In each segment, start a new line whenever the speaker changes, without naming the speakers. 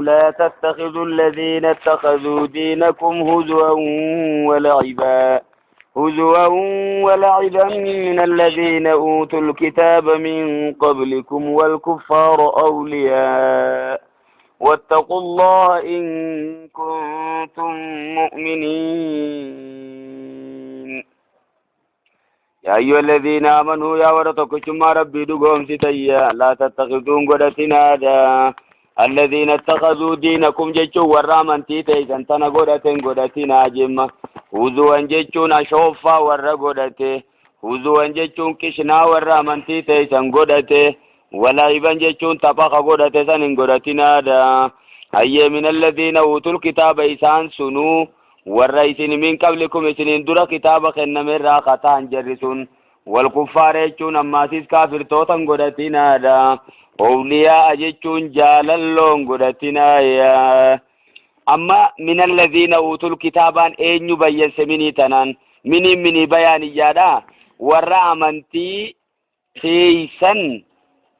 لا تتخذوا الذين اتخذوا دينكم هزوا ولعبا هزوا ولعبا من الذين أوتوا الكتاب من قبلكم والكفار أولياء واتقوا الله إن كنتم مؤمنين. يا أيها الذين آمنوا يا ورتكشما ربي دقوم ستيا لا تتخذون قدتنا هذا الذين اتخذوا دينكم جيتشو ورا تيتي تنا قدتن قدتنا جمة هزوا جيتشون أشوفا ورا قدته هزوا جيتشون كشنا ورا من تيتي قدته ولعبا جيتشون تبخ قدته سنن قدتنا هذا هيا من الذين أوتوا الكتاب إسان سنو warra isin min qablikum isinin dura kitaaba kennamerraa kataan jarri sun walkuffaara jechuun ammaasis kaafirtootan godhatinaadha. Owliyaa jechuun jaalalloon godhatinaaya. Amma min alladhiina uutul kitaabaan eenyu bayyanse minii tanaan miniin minii bayaaniyyaadha. Warra amantii teeysan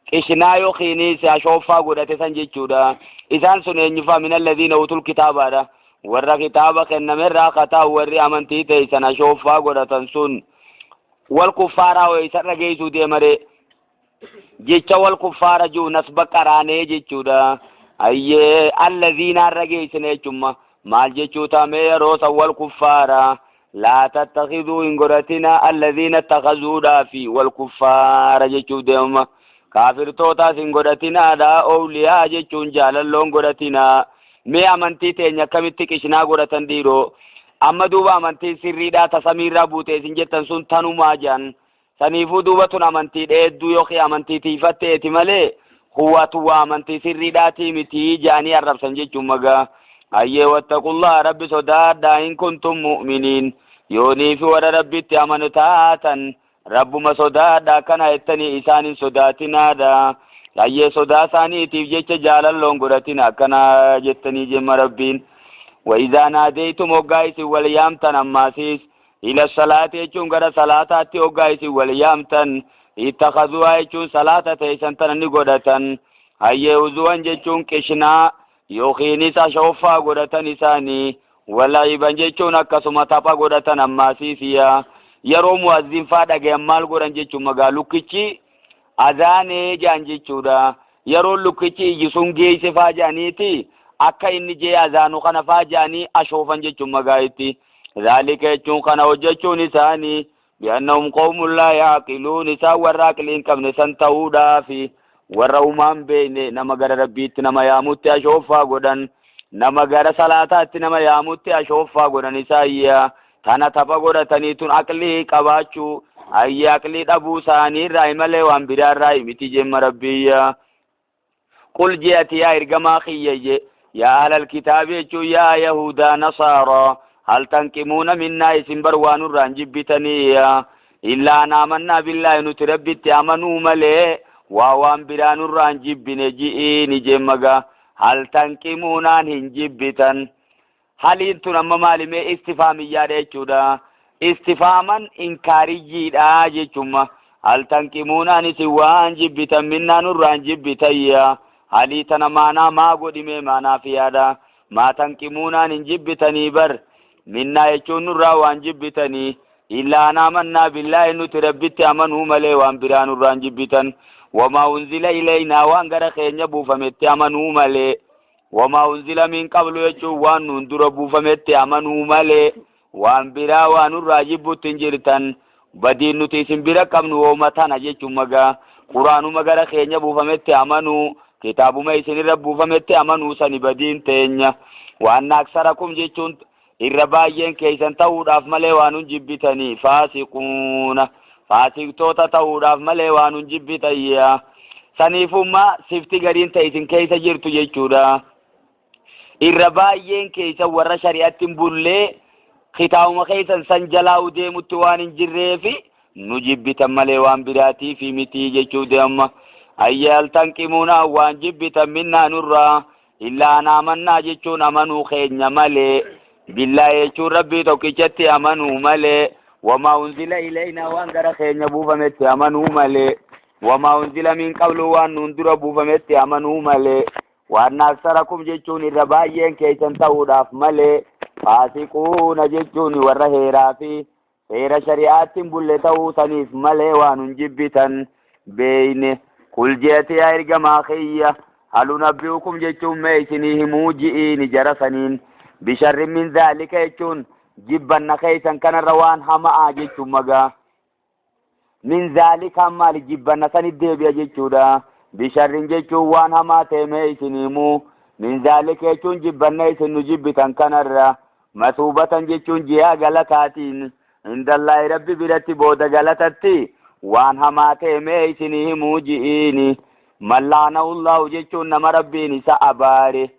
qishnaa yookiinis ashooffaa godhate san jechuudha. Isaan sun eenyufaa min alladhiina uutul kitaabaadha. Warra kitaaba kennamerraa kataa warri amantii teeysan ashooffaa godhatan sun wal kuffaaraa hoo isarra geessuu deemare jecha wal kuffaara jiru nasba qaraanee jechuudha. Ayyee alladhiina irra geessine jechumma maal jechuu taamee yeroo san wal kuffaara laa tattakiduu hin godhatina alladhiina ittakazuudhaafi wal kuffaara jechuuf deemama. Kaafirtootaas hin godhatinaadha. Owliyaa jechuun jaalalloon godhatinaa. Mee amantii teenya akkamitti qishnaa godhatan dhiiroo? Amma duuba amantiin sirriidhaa ta samiirraa buute isin jettan sun tanumaa jedhan. Saniifuu duuba tun amantii dheedduu yookiin amantii tiifatteeti malee huwa tuwwa amantii sirriidhaatii miti jedhanii arrabsan jechuun magaa. Hayyee wattaqullaha rabbi sodaadhaa in kuntum mu'miniin. Yoonii fi warra rabbitti amanu taatan rabbuma sodaadha akkana jettanii isaan hin sodaatinaadha. Hayyee sodaa isaaniitiif jecha jaalalloon godhatina akkana jettanii jemma rabbiin. Wa'izaa naadeytum hoggaa isin wal yaamtan ammaasiis ila salaati jechuun gara salaataatti hoggaa isin wal yaamtan ittakazuhaa jechuun salaata teessan tana ni godhatan. Hayyee huzuwan jechuun qishnaa yookiinis ashooffaa godhatan isaanii wala'iban jechuun akkasuma tapha godhatan ammaasiisiya. Yeroo mu'azzin faa dhagayan maal godhan jechuun magaa lukkichi azaanee jedhan jechuudha. Yeroo lukkichi iyyi sun geesse faa jedhaniiti akka inni jee azaanu kana faa jedhanii ashoofan jechuun magaa itti. Zaalika jechuun kana hojjechuun isaanii bi'annahum qawmun laa yaaqiluun isaan warra aqlii hin qabne san ta'uudhaafi warra humaan beekne nama gara rabbiitti nama yaamutti ashooffaa godhan nama gara salaataatti nama yaamutti ashooffaa godhan isaayya tana tapha godhatanii tun aqlii qabaachuu ayya aqlii dhabuu isaanii irraa malee waan biraa irraa miti jemma rabbiyya. Qul je'ati yaa ergamaa kiyya je yaa ahlal kitaabi jechuun yaa yahudaa nasaaraa hal tanqimuuna minnaa isin bar waan nurraan jibbitanii illaa an aamannaa billaahi nuti rabbitti amanuu malee waa waan biraa nurraan jibbine ji'iini jemmagaa hal tanqimuunaan hin jibbitan. Haliin tun amma maali mee istifaamiyyaadha jechuudha. Istifaaman inkaariyyiidha jechumma. Hal tanqimuunaan isin waan jibbitan minnaa nurraan jibbitayya. Halii tana maanaa maa godhimee maanaa fiyaadha. Maa tanqimuunaan hin jibbitanii bar. Minnaa jechuun nurraa waan jibbitanii. Illaa an aamannaa billaahi nuti rabbitti amanuu malee waan biraa nurraan jibbitan. Wamaa unzila ilaynaa waan gara keenya buufametti amanuu malee. Wamaa unzila min qablu jechuun waan nuun dura buufametti amanuu malee waan biraa waan nurraa jibbutti hin jirtan. Badiin nuti isin bira qabnu wooma tana jechuun magaa quraanuma gara keenya buufametti amanuu kitaabuma isinirra buufametti amanuu sani badiin teenya. Waan aksarakum jechuun irra baay'een keessan ta'uudhaaf malee waan hun jibbitanii faasiquuna faasiqtoota ta'uudhaaf malee waan hun jibbitayya. Saniifummaa sifti gariin ta'e isin keessa jirtu jechuudha. Irra baay'een keessan warra shari'atti hin bullee kitaabuma keessan san jalaa deemutti waan hin jirreefi Nu jibbitan malee waan biraatiifi mitii jechuu deemma. Ayyaal tanqimuuna waan jibbitan minnaa nurraa illaa an amannaa jechuun amanuu keenya malee, billaa jechuun Rabbii tokkichatti amanuu malee, wamaa unzila ilaynaa waan gara keenya buufametti amanuu malee, wamaa unzila min qablu waan nuun dura buufametti amanuu malee, waan aksarakum jechuun irra baay'een keessan ta'uudhaaf malee, faasiquuna jechuun warra heeraa fi seera shari'aatti hin bulle ta'uu saniif malee waan nun jibbitan beeyne. Qul je'ati yaa ergamaa kiyya, hal unabbi'ukum jechuun mee isinii himuu ji'iini jara saniin, bisharrin min dhaalika jechuun jibbanna keessan kanarra waan hama'aa jechuun magaa. Min zaalikaan maali jibbanna sanit deebi'a jechuudha. Bisharrin jechuun waan hamaa ta'e mee isin himuu. Min zaalika jechuun jibbanna isin nu jibbitan kanarra. Masuubatan jechuun jihaa galataatiin. Indallaahi Rabbi biratti booda galatatti waan hamaa ta'e mee isinii himuu ji'iini. Man la'anahullaahu jechuun nama Rabbiin isa abaare.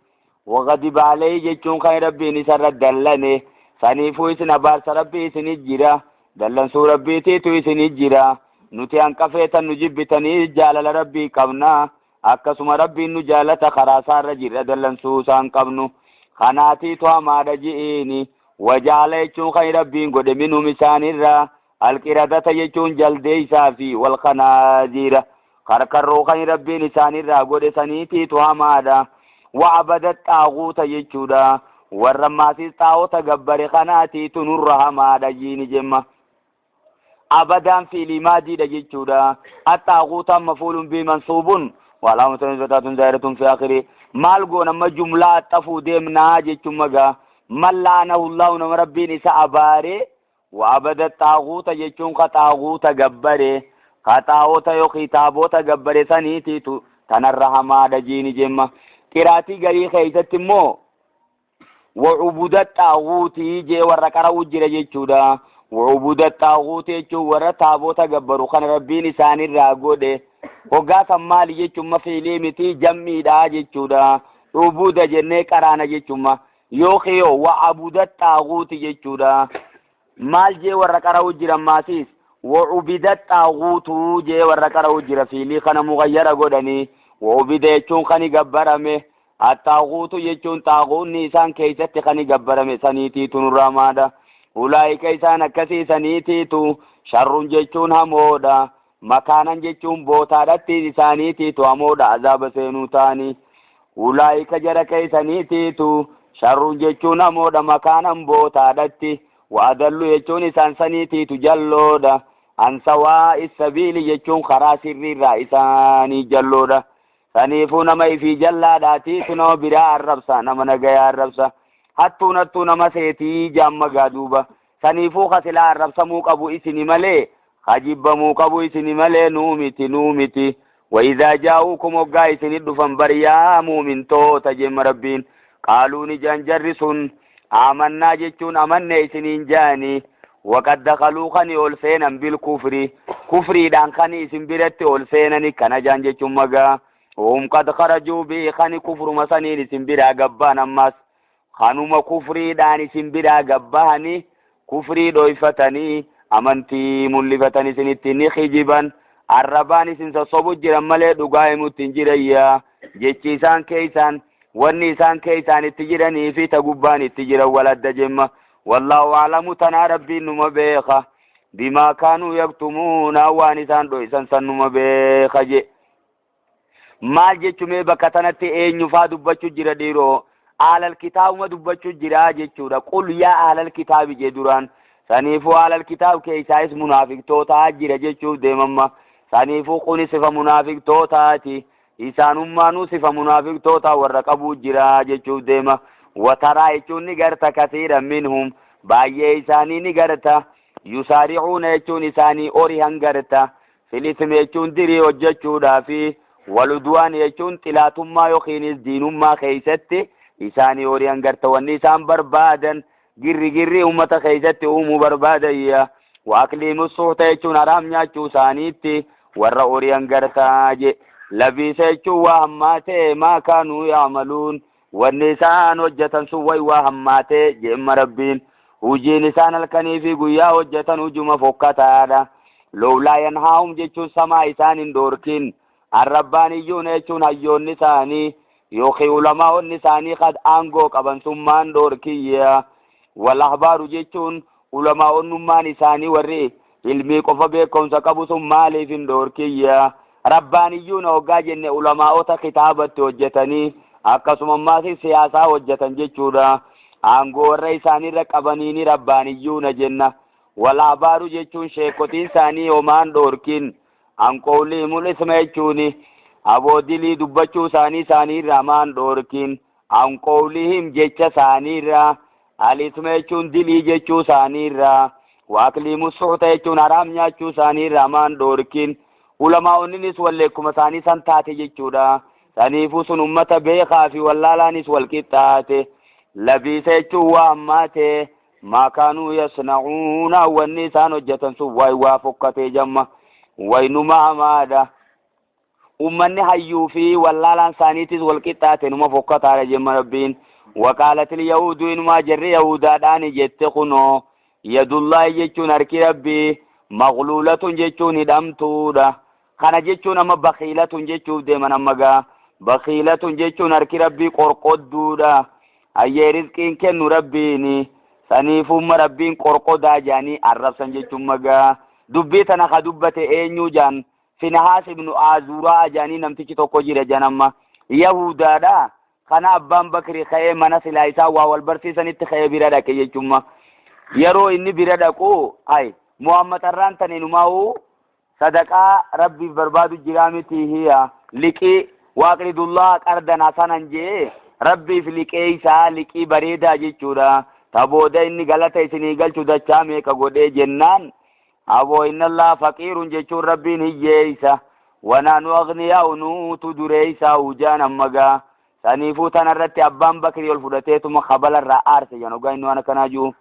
Wagadiba alayhi jechuun kan Rabbiin isarra dallane. Saniifuu isin abaarsa Rabbii isinit jira. Dallansuu Rabbiitiitu isinit jira. Nuti hanqa feetan nu jibbitanii jaalala Rabbii qabna. Akkasuma Rabbiin nu jaalata, karaa isaarra jirra, dallansuu isaa hin qabnu. Kanaatiitu hamaadha ji'iini. Wajaala jechuun kan Rabbiin godhe, minhum isaanirraa, alqiradata jechuun jaldeessaa fi walkanaaziira karkarroo kan Rabbiin isaanirraa godhe saniitiitu hamaadha. Wa'abada xaaguuta jechuudha. Warra maasiis xaa'ota gabbare kanaatiitu nurra hamaadha jiini jemma. Abadaan fi'lii maadiidha jechuudha. Axxaaguutaan mafuulun bii mansuubun walaamatan isbataatun zaahiratun fi akhiri. Maal goona amma jumlaa axxafuu deemnaa jechuun magaa. Man la'anahu Allahu nama Rabbiin isa abaare, wa abada xaaguuta jechuun ka xaaguuta gabbare, ka xaa'ota yookiin taaboota gabbare saniitiitu tanarra hamaadha jiini jemma. Qiraatii garii keessatti immoo wacubuda xaaguutii jee warra qara'u jira jechuudha. Wacubuda xaaguutii jechuun warra taabota gabbaru kan Rabbiin isaanirraa godhe. Hoggaa san maali jechuun mafiilii miti jammiidha jechuudha. Ubuda jennee qaraana jechuun yookiin yoo wa'abuda xaaguuti jechuudha. Maal jee warra qara'u jira maasiis wa'ubida xaaguutuu jee warra qara'u jira, fiilii kana mugayyara godhanii. Wa'ubida jechuun kani gabbarame, Axxaaguutu jechuun xaaguunni isaan keessatti kani gabbarame saniitiitu nurraa maadha. Ulaa'ika isaan akkasii saniitiitu sharrun jechuun hamoodha. Makaanan jechuun bootaadhatti isaaniitiitu hamoodha, azaaba seenuu ta'anii. Ulaa'ika jara keessaniitiitu sharrun jechuun hamoodha, makaanan bootaadhatti. Wa'adallu jechuun isaan saniitiitu jalloodha. An sawaa'i sabiili jechuun karaa sirriirraa isaanii jalloodha. Saniifuu nama ifii jallaadhaatiitu nama biraa arrabsa, nama nagayaa arrabsa. Hattuun hattuu nama seetii jaamma gaa duuba. Saniifuu ka silaa arrabsamuu qabu isini malee, ka jibbamuu qabu isini malee nuu miti, nuu miti. Wa'idhaa jaa'uukum hoggaa isini dhufan bar yaa muumintoota jemma Rabbiin. Qaaluu ni ja'an jarri sun, aamannaa jechuun amanne isiniin ja'anii. Waqad dakaluu kani ol seenan bil kufri, kufriidhaan kani isin biratti ol seenani kana ja'an jechuun magaa. Wahum qad kharajuu bihi kani kufruma saniin isin biraa gabbaan, ammas kanuma kufriidhaan isin biraa gabbahanii kufrii dhoyfatanii amantii mul'ifatan isinitti ni kijiban. Arrabaan isin sossobu jiran malee dhugaa himutti hin jirayya. Jechi isaan keeysaan, wanni isaan keeysaan itti jiranii fi ta gubbaan itti jiran wal adda jemma. Wallaahu a'lamu tanaa Rabbiin numa beeka. Bimaa kaanuu yaktumuuna waan isaan dhoysan san numa beeka je. Maal jechumee bakka tanatti eenyufaa dubbachuu jira dhiiroo? Aalal kitaabuma dubbachuu jira jechuudha. Qul yaa aalal kitaabi jee duraan. Saniifuu aalal kitaab keessaayis munaafiqtootaa jira jechuuf deemamma. Saniifuu kuni sifa munaafiqtootaati. Isaanummaanuu sifa munaafiqtootaa warra qabuu jira jechuuf deema. Wataraa jechuun ni garta, kasiiran minhum baay'ee isaanii ni garta. Yusaari'uuna jechuun isaanii orihan garta. Fil ismi jechuun dirii hojjechuudhaa fi waludwaan jechuun xilaatummaa yookiinis diinummaa keessatti isaanii orihan garta. Wanni isaan barbaadan girri girri ummata keessatti uumuu barbaadayya. Waaqliimu suhta jechuun haraam nyaachuu isaaniitti warra orihan gartaa je. Labiisa jechuun waa hammaatee, maa kaanuu yaamaluun wanni isaan hojjetan sun way waa hammaatee jeemma Rabbiin. Hujiin isaan halkanii fi guyyaa hojjetan hujuma fokkataadha. Lowlaa yanhaahum jechuun samaa isaan hin dhoorkin. Arrabbaaniyyuuna jechuun hayyoonni isaanii yookiin ulamaa'onni isaanii kad aangoo qaban sun maan dhoorkiyya. Wal ahbaaru jechuun ulamaa'onnummaan isaanii warri ilmii qofa beekumsa qabu sun maaliif hin dhoorkiyya. Rabbaaniyyuuna hoggaa jenne ulamaa'ota kitaabatti hojjetanii akkasuma ammaas siyaasaa hojjetan jechuudha. Aangoo warra isaaniirra qabaniini rabbaaniyyuuna jenna. Wal ahbaaru jechuun sheekotiin isaanii homaan dhoorkin. An qawlihimul isma jechuuni aboo dilii dubbachuu isaanii isaaniirraa maan dhoorkin. An qawlihim jecha isaaniirraa al isma jechuun dilii jechuu isaaniirraa wa akliimu suxta jechuun haraam nyaachuu isaaniirraa maan dhoorkin. Ulamaa'onninis walleekkuma isaanii san taate jechuudha. Saniifuu sun ummata beekaa fi wallaalaanis wal qixxaate. Labiisa jechuun waa hammaate. Maa kaanuu yasna'uuna wanni isaan hojjetan sun waay waa fokkatee jamma waynuma hamaadha. Ummanni hayyuu fi wallaalaan isaaniitis wal qixxaate numa fokkataadha jemma Rabbiin. Waqaalatil yahuudu inumaa jarri yahuudaadhaani jette kunoo yadullaahi jechuun harki Rabbii maqluulatun jechuun hidhamtuudha. Kana jechuun amma bakiilatun jechuuf deeman amma gaa. Bakiilatun jechuun harki Rabbii qorqodduudha. Hayyee rizqiin kennu Rabbiini. Saniifumma Rabbiin qorqodaa jaanii arrabsan jechuun magaa. Dubbii tana ka dubbate eenyuu jaan Finahaas ibnu Aazuraa jaanii namtichi tokko jira jaan amma. Yahudaadha. Kana abbaan Bakri ka'ee mana silaa isaan waa wal barsiisanitti ka'ee bira dhaqe jechuun. Yeroo inni bira dhaqu hay Muhammad arraan tana inumaa'uu sadaqaa Rabbiif barbaadu jiraa miti hiya liqii waaqridullaha qardan hasanan jee Rabbiif liqeeysaa liqii bareedaa jechuudha. Ta booda inni galata isinii galchu dachaa meeqa godhee jennaan aboo innallaha faqiirun jechuun Rabbiin hiyyeeysa wanaanu aghniyaa'u nuutu dureeysaa hujaan amma gaa saniifuu tanarratti abbaan Bakrii ol fudhateetuma kabala irraa aarse jan hoggaa inni waan akkanaa jiru.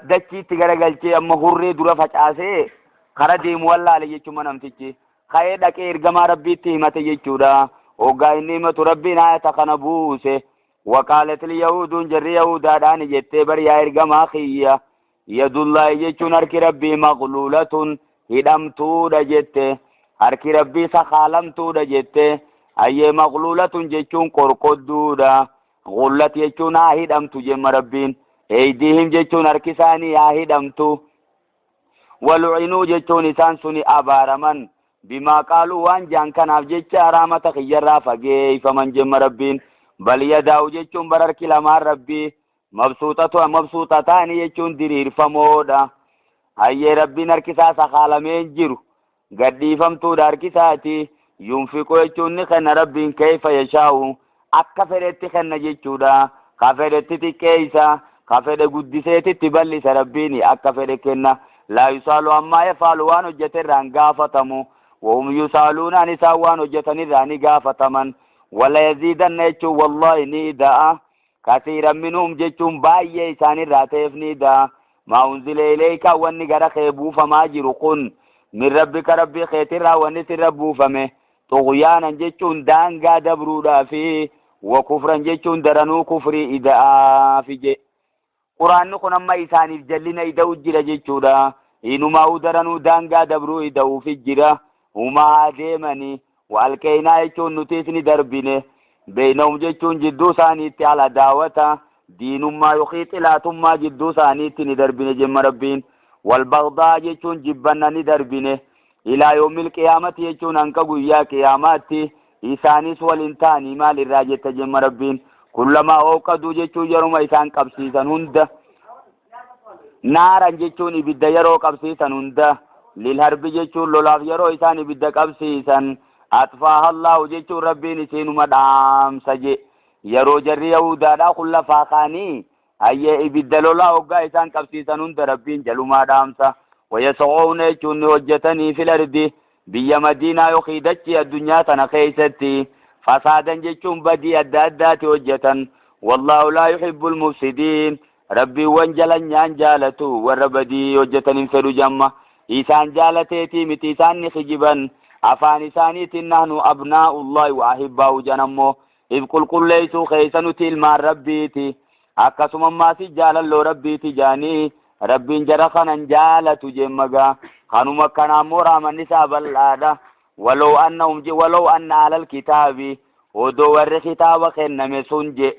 Dachiitti garagalchee amma hurree dura facaasee kara deemu wallaale jechuudha namtichi. Ka'ee dhaqee ergamaa Rabbiitti himate jechuudha. Hoggaa inni himatu Rabbiin ayata kana buuse. Waqaalatil yahuuduun jarri yahuudaadhaan jettee bar yaa ergamaa kiyya. Yadullaahi jechuun harki Rabbii maqluulatun hidhamtuudha jette. Harki Rabbii sakaalamtuudha jette. Ayyee maqluulatun jechuun qorqodduudha. Ghullat jechuun haa hidhamtu jemma Rabbiin. Eeydiihim jechuun harki isaanii haa hidhamtu. Walu'inuu jechuun isaan suni abaaraman. Bimaa qaaluu waan jaan kanaaf jecha rahmata kiyyarraa fageeyfaman jemma Rabbiin. Bal yadaa'u jechuun bar harki lamaan Rabbii mabsuuxatu mabsuuxataani jechuun diriirfamoodha. Hayyee Rabbiin harki isaa sakaalamee hin jiru. Gadhiifamtuudha harki isaati. Yunfiqu jechuun ni kenna Rabbiin kayfa yashaa'u akka fedhetti kenna jechuudha. Ka fedhetti xiqqeessa, ka fedhe guddiseetitti bal'isa Rabbiin akka fedhe kenna. Laa yusaalu ammaa yafaalu waan hojjete irraa hin gaafatamu. Wahum yusaaluuna an isaan waan hojjetan irraa ni gaafataman. Wala yaziidanna jechuun wallaahi ni ida'a. Kasiiran minhum jechuun baay'ee isaanirraa ta'eef ni ida'a. Maa unzila ilayka wanni gara kee buufamaa jiru kun min rabbika rabbii keetirraa wanni sirra buufame xugyaanan jechuun daangaa dabruudhaa fi wa kufran jechuun daranuu kufrii ida'aafi je. Quraanni kun amma isaaniif jallina ida'u jira jechuudha. Inumaa'uu daranuu daangaa dabruu ida'uufi jira. Humaa haa deemanii. Wa alqeynaa jechuun nutiis ni darbine. Beynahum jechuun jidduu isaaniitti al adaawata diinummaa yookiin xilaatummaa jidduu isaaniitti ni darbine jemma Rabbiin. Wal bagdaa jechuun jibbanna ni darbine. Ilaa yoomil qiyaamati jechuun hanqa guyyaa qiyaamaatti isaanis wal hin ta'anii maal irraa jetta jemma Rabbiin. Kullamaa ooqaduu jechuun yeruma isaan qabsiisan hunda. Naaran jechuun ibidda yeroo qabsiisan hunda. Lil harbi jechuun lolaaf yeroo isaan ibidda qabsiisan. Atfaaha Allaahu jechuun Rabbiin isiinuma dhaamsa je. Yeroo jarri Yahudaadhaa kun lafaa kaanii hayyee ibidda lolaa hoggaa isaan qabsiisan hunda Rabbiin jalumaa dhaamsa. Wayas'uuna jechuun ni hojjetanii fil ardi biyya Madiinaa yookiin dachii addunyaa tana keessatti fasaadan jechuun badii adda addaati hojjetan. Wallaahu laa yuhibbul mufsidiin. Rabbiin wan jalanyaan jaalatu warra badii hojjetan hin fedhu jamma. Isaan jaalateetii miti isaan ni kijiban. Afaan isaaniitiin nahnu abnaa'ullahi wa ahibbaa'u jan ammoo if qulqulleessuu keessa nuti ilmaan Rabbiiti. Akkasuma ammaas jaalalloo Rabbiiti jaanii Rabbiin jara kanan jaalatu jemmagaa. Kanuma akkanaa immoo rahmanni isaa bal'aadha. Walaw annahum je walaw anna ahlal kitaabi odoo warri kitaaba kenname sun je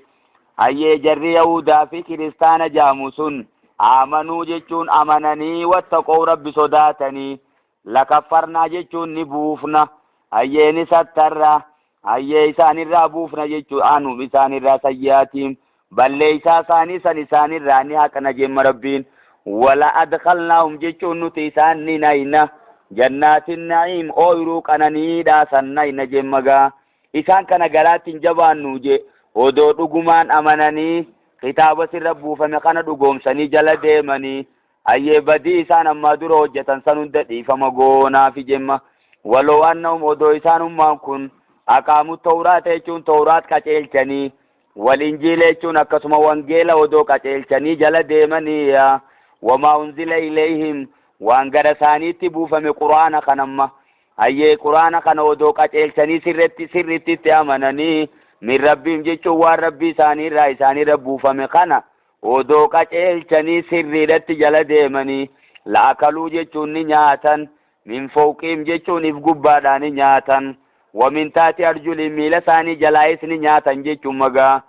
hayyee jarri yahudaa fi kiristaana jaamu sun aamanuu jechuun amananii wattaqow rabbi sodaatanii lakaffarnaa jechuun ni buufna hayyee ni sattarra hayyee isaanirraa buufna jechuun anum isaanirraa sayyi'aatiim balleeysaa isaanii san isaanirraa ni haqna jemma rabbiin wala adkhalnaahum jechuun nuti isaan ni nayna jannaatin na'iim ooyruu qananiidhaa san nayna jemma gaa isaan kana garaatti hin jabaannu je odoo dhugumaan amananii kitaaba sirra buufame kana dhugoomsanii jala deemanii Hayyee badii isaan ammaa dura hojjatan san hunda dhiifama goonaafi jemma. Waloo annahum odoo isaanummaan kun aqaamu tawraata jechuun tawraat qaceelchanii wal injiila jechuun akkasuma wangeela odoo qaceelchanii jala deemanii yaa wamaa unzila ilayhim waan gara isaaniitti buufame quraana kanamma hayyee quraana kana odoo qaceelchanii sirritti sirritti itti amananii min rabbiim jechuun waan rabbii isaaniirraa isaaniirra buufame kana Odoo qaceelchanii sirriidhatti jala deemanii, la'akaluu jechuun ni nyaatan, min fowqiihim jechuun if gubbaadhaa ni nyaatan, wa min taati arjuliin miila isaanii jalaayis ni nyaatan jechuun magaa.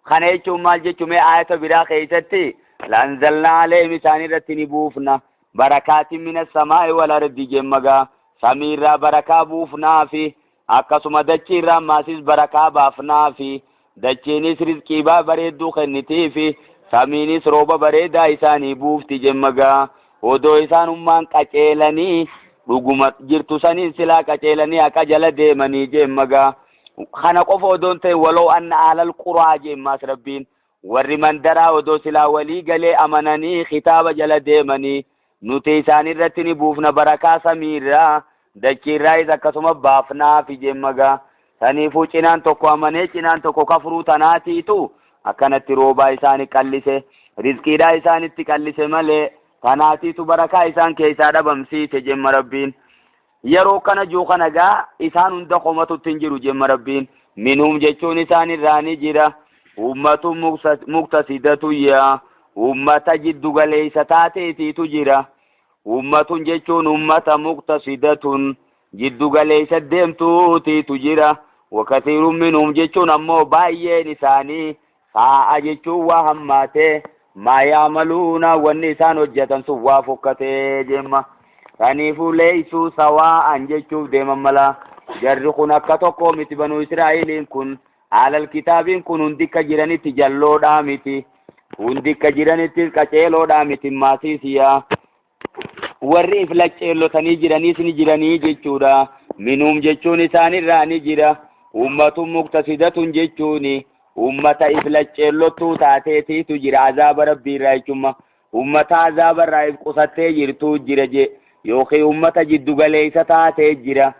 Kana jechuun maal jechuu mee aayata biraa keessatti la'anzalnaa alayhim isaan irratti ni buufna barakaatin mina samaa'i wal ardi jemmagaa samiirraa barakaa buufnaafi Akkasuma dachii irraa ammaasiis barakaa baafnaafi, dachiinis rizqii bareedduu kennitiifi, samiinis rooba bareedaa isaanii buufti jemma gaa. Odoo isaanummaan qaceelanii dhuguma jirtu saniin silaa qaceelanii haqa jala deemanii jemma gaa. Kana qofa odoo hin ta'in waloo anna ahlal quraa jemmaas Rabbiin. Warri mandaraa odoo silaa walii galee amananii kitaaba jala deemanii nuti isaanirratti ni buufna barakaa samiirraa dachiirraayis akkasuma baafnaafi jemmagaa. Saniifuu cinaan tokko amanee cinaan tokko kafruu tanaatiitu akkanatti roobaa isaani qallise rizqiidhaa isaanitti qallise malee tanaatiitu barakaa isaan keessaa dhabamsiise jemma Rabbiin. Yeroo kana juu kana gaa isaan hunda komatutti hin jiru jemma Rabbiin. Minhum jechuun isaan irraa ni jira. Ummatu muqtasidatu yaa ummata jiddu galeessa taateetiitu jira. Ummatun jechuun ummata muqtasidatun jiddu galeessa deemtuutiitu jira. Wakathiirun minhum jechuun ammoo baay'een isaanii saa'a jechuun waa hammaatee maa yaamaluuna wanni isaan hojjetan sun waa fokkatee jemma. Saniifuu leeysuu sawaa'an jechuuf deeman mala. Jarri kun akka tokkoo miti banuu Israa'eliin kun alal kitaabiin kun hundi akka jiranitti jalloodhaa miti. Hundi akka jiranittis qaceeloodhaa miti maasiisiyaa. Warri if lacceellotanii jiraniis ni jiranii jechuudha. Minhum jechuun isaanirraa ni jira. Ummatun muqtasidatun jechuun ummata if lacceellottuu taateetiitu jira azaaba rabbii irraa jechuun ummata azaaba irraa if qusattee jirtuu jira je yookiin ummata jiddu galeessa taatee jira.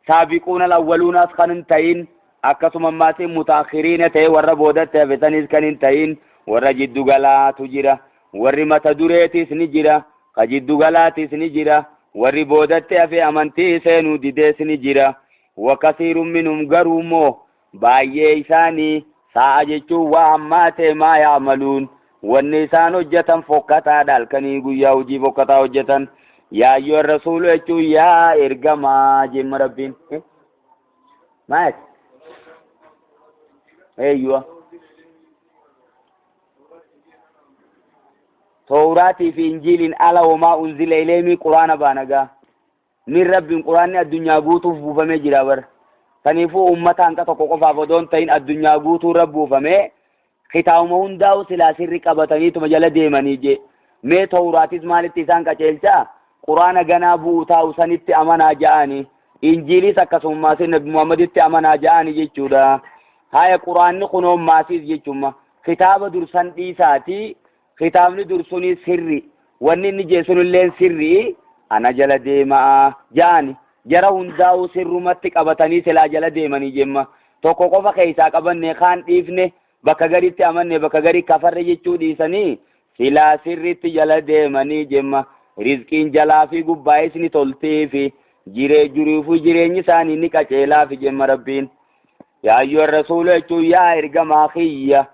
Saabiquuna al-awwaluunaas kan hin ta'in akkasuma ammaas mutaakhiriina ta'e warra boodatti hafe sanis kan hin ta'in warra jiddu galaatu jira. Warri mata dureetis ni jira, ka jiddu galaatis ni jira, warri boodatti hafe amantii seenuu didees ni jira. Wakasiirun minhum garuu immoo baay'ee isaanii saa'a jechuun waa hammaatee maa yaamaluun wanni isaan hojjetan fokkataadha halkanii guyyaa hojii fokkataa hojjetan. Yaa ayyuha rasuulu jechuun yaa ergamaa jemma Rabbiin. Maal? Eeyyuwa. Towraatii fi Injiiliin ala homaa unzila ileemii quraana baana gaa. Min rabbiin quraanni addunyaa guutuuf buufamee jira bar. Saniifuu uummata hanqa tokko qofaaf odoo hin ta'in addunyaa guutuu irra buufamee kitaabuma hundaa'u silaa sirri qabataniituma jala deemanii jee. Mee Towraatis maalitti isaan qaceelchaa? Quraana ganaa bu'u taa'u sanitti amanaa ja'ani. Injiilis akkasuma maasii Nabi Muhammaditti amanaa ja'ani jechuudha. Haya quraanni kunoo maasiis jechuuma. Kitaaba dursan dhiisaati. Kitaabni dursunii sirri. Wanni inni jee sunilleen sirri. Ana jala deemaa ja'ani. Jara hundaa'uu sirrumatti qabatanii silaa jala deemanii jemma. Tokko qofa keessaa qabanne kaan dhiifne bakka garitti amanne bakka gari kafarre jechuu dhiisanii silaa sirritti jala deemanii jemma. Rizqiin jalaa fi gubbaa'is ni toltiifi jiree jiruufi jireenyi isaanii ni qaceelaafi jemma Rabbiin. Yaa ayyuha rasuulu jechuun yaa ergamaa kiyya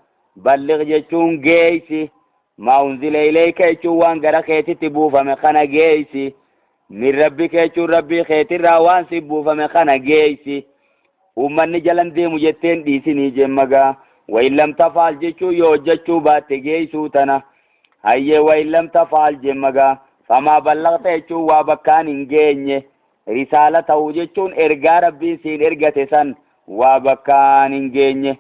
balligh jechuun geessi maa unzila ilayka jechuun waan gara keetitti buufame kana geessi. Min rabbika jechuun Rabbii keetirraa waan si buufame kana geeysi. Ummanni jalan deemu jetteen dhiisinii jemmagaa. Wa in lam tafaal jechuun yoo hojjachuu baatte geeysuu tana. Hayyee wa in lam tafaal jemmagaa. Famaa ballaqta jechuun waa bakkaan hin geenye. Risaala ta'uu jechuun ergaa Rabbiin siin ergate san waa bakkaan hin geenye.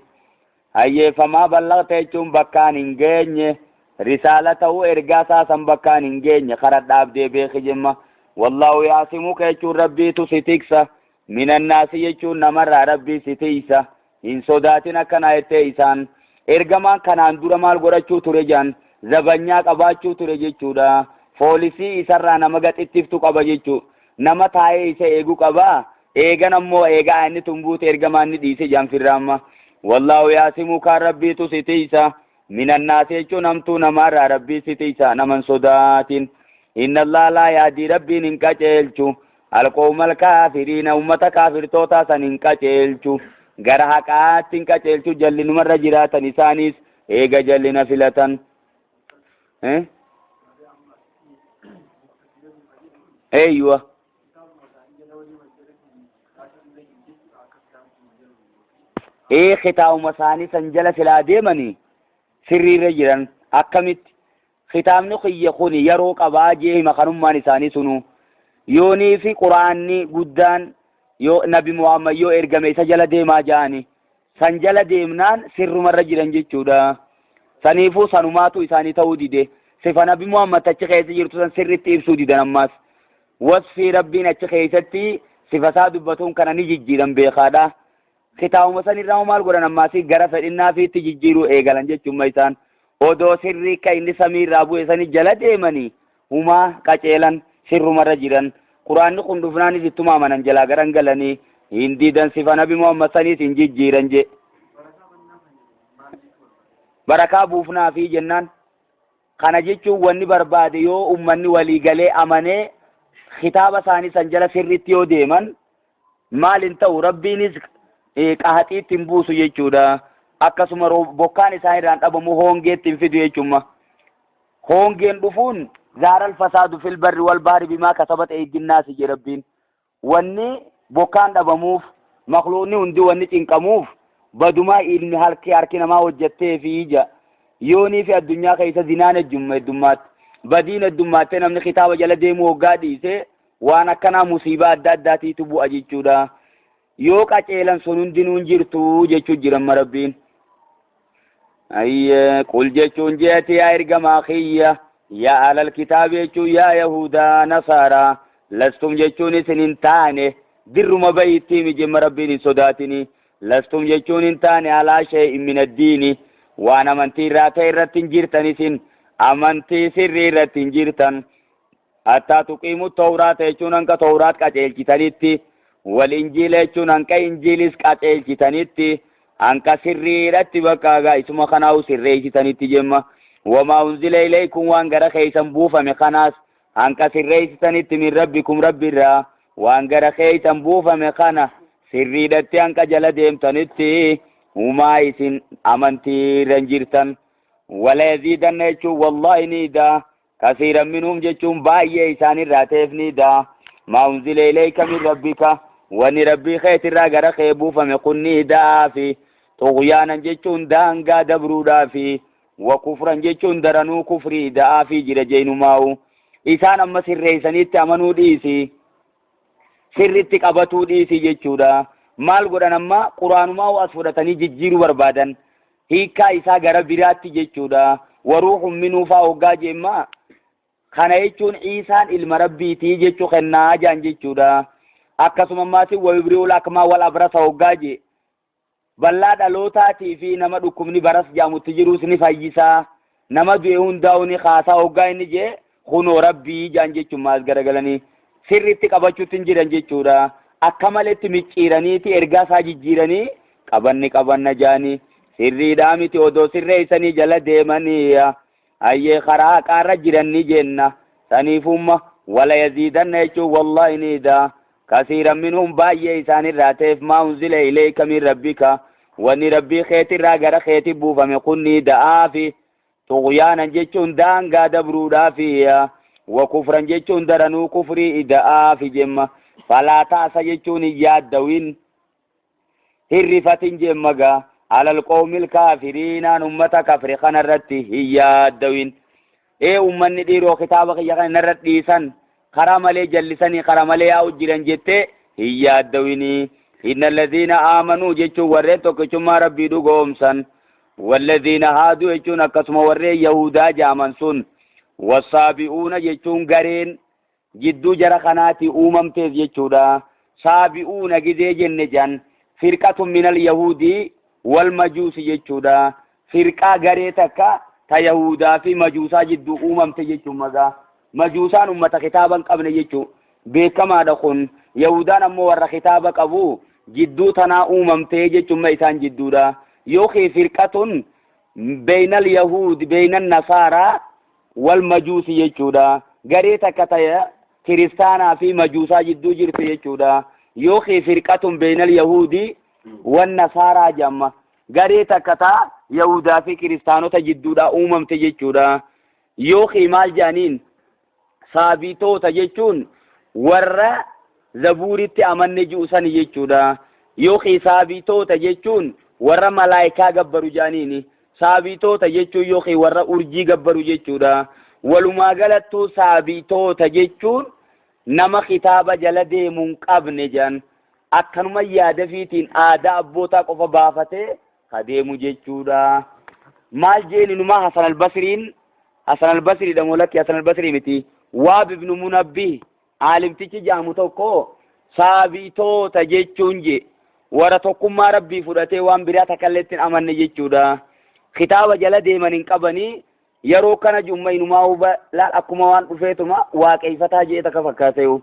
Hayyee famaa ballaqta jechuun bakkaan hin geenye. Risaala ta'uu ergaa isaa san bakkaan hin geenye kara dhaabdee beeki jemma. Wallaahu yaasimuka jechuun Rabbiitu si tiksa. Minannaasi jechuun namarraa Rabbii si tiysa. Hin sodaatin akkanaa jettee isaan. Ergamaan kanaan dura maal godhachuu ture jedhan zabanyaa qabaachuu ture jechuudha. Foolisii isarraa nama gaxittiftu qaba jechuu. Nama taa'ee isa eegu qaba. Eegan ammoo eegaa inni tun buute ergamaan ni dhiise jedhan firra amma. Wallaahu yaasimukaan Rabbiitu si tiysa. Minannaasi jechuun hamtuu namaarraa Rabbii si tiysa nama hin sodaatin. Inna Allaha laa yahdii Rabbiin hin qaceelchu. Alqawmal kaafiriina ummata kaafirtootaa san hin qaceelchu. Gara haqaatti hin qaceelchu jallinumarra jiraatan isaanis eega jallina filatan. Eh? Eeyyuwa. Ee kitaabuma isaanii san jala silaa deemanii sirriirra jiran akkamitti kitaabni kiyya kun yeroo qabaa jee hima kanummaan isaanii sunuu yoonii fi quraanni guddaan yoo nabi Muhammad yoo ergame isa jala deemaa ja'ani san jala deemnaan sirrumarra jiran jechuudha. Saniifuu sanumaatu isaanii ta'uu dide. Sifa nabi Muhammad achi keessa jirtu san sirritti ibsuu didan ammaas. Wasfii Rabbiin achi keessatti sifa isaa dubbatuun kana ni jijjiiran beekaadha. Kitaabuma san irraa maal godhan ammaas gara fedhinnaa fiitti jijjiiruu eegalan jechuun isaan. Odoo sirrii akka inni samii irraa bu'e sani jala deemanii humaa qaceelan sirrumarra jiran. Quraanni kun dhufnaanis ittuma amanan jalaa garan galanii hin didan sifa nabi Muhammad saniis hin jijjiiran jee. Barakaa buufnaafii jennaan. Kana jechuun wanni barbaade yoo ummanni walii galee amanee kitaaba isaanii san jala sirriitti yoo deeman maal hin ta'u Rabbiinis qahaxiitti hin buusu jechuudha. Akkasuma bokkaan isaan irraan dhabamu hongeetti hin fidu jechuudha. Hongeen dhufuun zaaral fasaadu fil barri wal bahri bimaa kasabat eeydinnaasi jedhe Rabbiin. Wanni bokkaan dhabamuuf makluuqni hundi wanni cinqamuuf badumaa ilmi halki harki namaa hojjattee fi ija yoonii fi addunyaa keessa zinaan heddummaatti badiin heddummaattee namni kitaaba jala deemuu hoggaa dhiise waan akkanaa musiibaa adda addaatiitu bu'a jechuudha. Yoo qaceelan sun hundinuu hin jirtu jechuu jiran Rabbiin. Ayyee qul jechuun jeeti yaa ergamaa kiyya yaa alal kitaabi jechuun yaa yahudaa nasaaraa lastum jechuun isin hin taane dirruma bahiitti himi jemma Rabbiin hin sodaatini lastum jechuun hin taane alaa shay'in min addiini waan amantii irraa ta'e irratti hin jirtan isin amantii sirrii irratti hin jirtan Hattaa tuqiimu tawraata jechuun hanqa tawraat qaceelchitanitti, wal injiila jechuun hanqa injiilis qaceelchitanitti, hanqa sirriidhatti bakka egaa isuma kanaa'u sirreessitanitti jemma. Wamaa unzila ilaykum waan gara keessan buufame kanaas hanqa sirreessitanitti min rabbikum rabbirraa waan gara keessan buufame kana sirriidhatti hanqa jala deemtanitti humaa isin amantiirra hin jirtan. Wala yaziidanna jechuun wallaahi ni idaa Kasiiran minhum jechuun baay'ee isaanirraa ta'eef ni da'a. Maa unzila ilayka min rabbika wanni rabbii keetirraa gara kee buufame kun ni da'aafi. Xugyaanan jechuun daangaa dabruudhaafi. Wa kufran jechuun daranuu kufrii da'aafi jira jeenumaa'u. Isaan amma sirreessaniitti amanuu dhiisi. Sirritti qabatuu dhiisi jechuudha. Maal godhan amma quraanumaa as fudhatanii jijjiiruu barbaadan. Hiikkaa isaa gara biraatti jechuudha. Waruuhun minuu faa hoggaa jeemma. Kana jechuun Iisaan ilma Rabbiitii jechuu kennaa jaan jechuudha. Akkasuma ammaas wayubri'ul akmaa wal abrasa hoggaa jee. Ballaa dhalootaatii fi nama dhukkubni baras jaamutti jiruus ni fayyisaa. Nama du'e hundaa'u ni kaasaa hoggaa inni jee kunoo Rabbii jaan jechuun maas garagalanii sirriitti qabachuutti hin jiran jechuudha. Akka maletti micciiraniiti ergaa isaa jijjiiranii qabanni qabanna jaanii sirriidhaa miti odoo sirreessanii jala deemanii hayyee karaa haqaarra jiran ni jenna. Saniifumma wala yaziidanna jechuun wallaahi ni daa kasiiran minhum baay'ee isaanirraa ta'eef maa unzila ilayka min rabbika wanni rabbii keetirraa gara keeti buufame kun ni da'aafi. Xugyaanan jechuun daangaa dabruudhaafi. Wa kufran jechuun daranuu kufrii ida'aafi jemma. Falaa ta'asa jechuun hin yaaddawin, hin rifatin jemma gaa. Alal qawmil kaafiriinaan ummata kafre kanarratti hin yaaddawin. Ee ummanni dhiiroo kitaaba kiyya kana narra dhiisan, karaa malee jallisanii karaa malee yaa'u jiran jettee hin yaaddawinii. Inna alladhiina aamanuu jechuun warreen tokkichummaa Rabbii dhugoomsan. Walladhiina haaduu jechuun akkasuma warreen Yahudaa jaaman sun. Wassaabi'uuna jechuun gareen jidduu jara kanaatii uumamteef jechuudha. Saabi'uuna gizee jenne jan firqatun minal yahuudii wal majuusi jechuudha. Firqaa garee takka ta Yahudaa fi majuusaa jidduu uumamte jechuun magaa. Majuusaan ummata kitaaba hin qabne jechuu beekamaadha kun. Yahudaan ammoo warra kitaaba qabu jidduu tanaa uumamtee jechuun ma isaan jidduudha. Yookiin firqatun beeynal yahuud beeynan nasaaraa wal majuusi jechuudha. Garee takka ta kiristaanaa fi majuusaa jidduu jirtu jechuudha. Yookiin firqatun beeynal yahuudii wan nasaaraa jedhama. Garee takka ta yahudaa fi kiristaanota jidduudha uumamte jechuudha. Yookiin maal jedhaniin, saabitoota jechuun warra zabuuritti amanne ji'u sani jechuudha. Yookiin saabitoota jechuun warra malaayikaa gabbaru jedhaniini. Saabitoota jechuun yookiin warra urjii gabbaru jechuudha. Walumaa galattuu saabitoota jechuun nama kitaaba jala deemu hin qabne jedhan. Akkanuma yaada fiitiin aadaa abbootaa qofa baafatee ka deemu jechuudha. Maal jeeni numaa Hasan al-Basriin, Hasan al-Basriidha moo lakki Hasan al-Basrii miti. Waab ibnu Munabbih aalimtichi jaamu tokko saabitoota jechuun je warra tokkummaa Rabbii fudhatee waan biraa takka illee hin amanne jechuudha. Kitaaba jala deeman hin qabanii yeroo kana jumma inumaa huba laal akkuma waan dhufeetuma waaqeeffataa jee takka fakkaateeyu.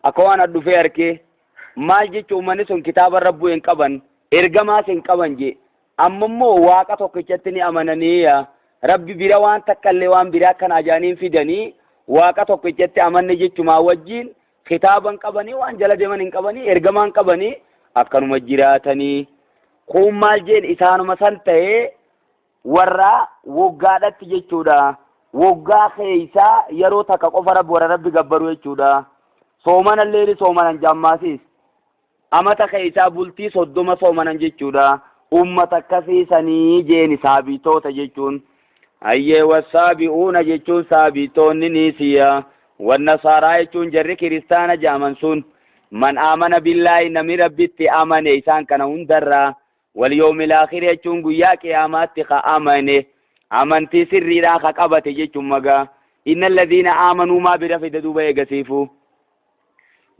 Akka waan as dhufee arkee maal jechuun uummanni sun kitaaba rabbuu hin qaban, ergamaas hin qaban jee. Amma immoo waaqa tokkichatti ni amananii yaa rabbi bira waan takka illee waan biraa kan ajaaniin fidanii waaqa tokkichatti amanne jechumaa wajjiin kitaaba hin qabanii, waan jala deeman hin qabanii, ergamaa hin qabanii, akkanuma jiraatanii. Kun maal jeen isaanuma san ta'ee warra woggaadhatti jechuudha. Woggaa keeysaa yeroo takka qofa rabbi warra rabbi gabbaru jechuudha. Soomanallee ni soomanan jaammaasiis. Amata keeysaa bultii 30 soomanan jechuudha. Ummata akkasii sanii jeeni saabitoota jechuun. Hayyee, wassaabi'uuna jechuun saabitoonni ni siya. Wannasaaraa jechuun jarri kiristaana jaaman sun. Man aamana billaahi, namni rabbitti amane isaan kana hundarraa. Wal yawmil aakhir jechuun guyyaa qiyaamaatti ka amane, amantii sirriidhaan ka qabate jechuun magaa. Inna alladhiina aamanuu maa bira fida duuba eegasiifu.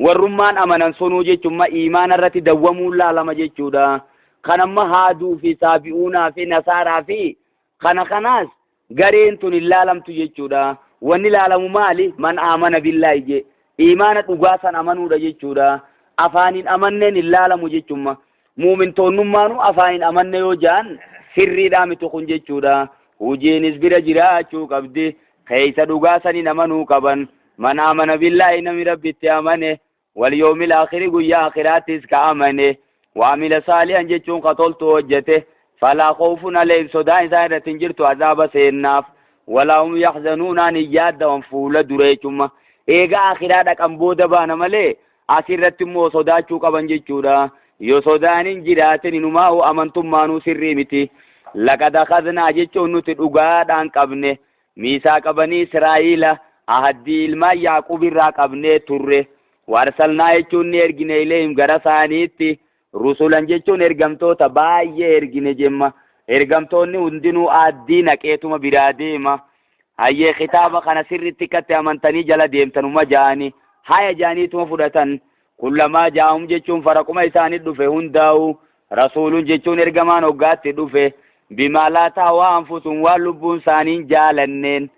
Warrummaan amanan sunuu jechuun ma iimaana irratti dawwamuun laalama jechuudha. Kan amma haaduu fi saabi'uunaa fi nasaaraa fi kana kanaas gareen tun hin laalamtu jechuudha. Wanni laalamu maali? Man aamana billaahi jee. Iimaana dhugaa san amanuudha jechuudha. Afaaniin amanneen hin laalamu jechuudha. Muumintoonnummaanuu afaaniin amanne yoo ja'an sirriidhaa miti kun jechuudha. Hojiinis bira jiraachuu qabdi. Keessa dhugaa saniin amanuu qaban. Man aamana billaahi, namni rabbitti amane. Wal yoomil aakhiri, guyyaa akhiraattis ka amane. Waamila saalihan jechuun ka toltu hojjete. Falaa khawfun alayhim, sodaan isaan irratti hin jirtu azaaba seennaaf. Walaa hum yaxzanuunaan hin yaaddawan fuula dura jechuudha. Eegaa akhiraa dhaqan booda baana malee asirratti immoo sodaachuu qaban jechuudha. Yoo sodaan hin jiraatin inumaa amantummaanuu sirrii miti. Laqad akhadnaa jechuun nuti dhugaadhaan qabne. Miisaa qabanii Israa'iila ahaddii ilmaan Yaaqub irraa qabnee turre. Waarsalnaa jechuun ni ergine, ilayhim gara isaaniitti, rusulan jechuun ergamtoota baay'ee ergine jemma. Ergamtoonni hundinuu aaddii naqeetuma biraa deema. Hayyee, kitaaba kana sirritti akkatti amantanii jala deemtanuma ja'anii haya ja'aniituma fudhatan. Kullamaa ja'ahum jechuun faraquma isaanii dhufe hundaa'u, rasuulun jechuun ergamaan hoggaatti dhufe, bimaa laa tahwaa anfusun, waan lubbuun isaaniin jaalanneen,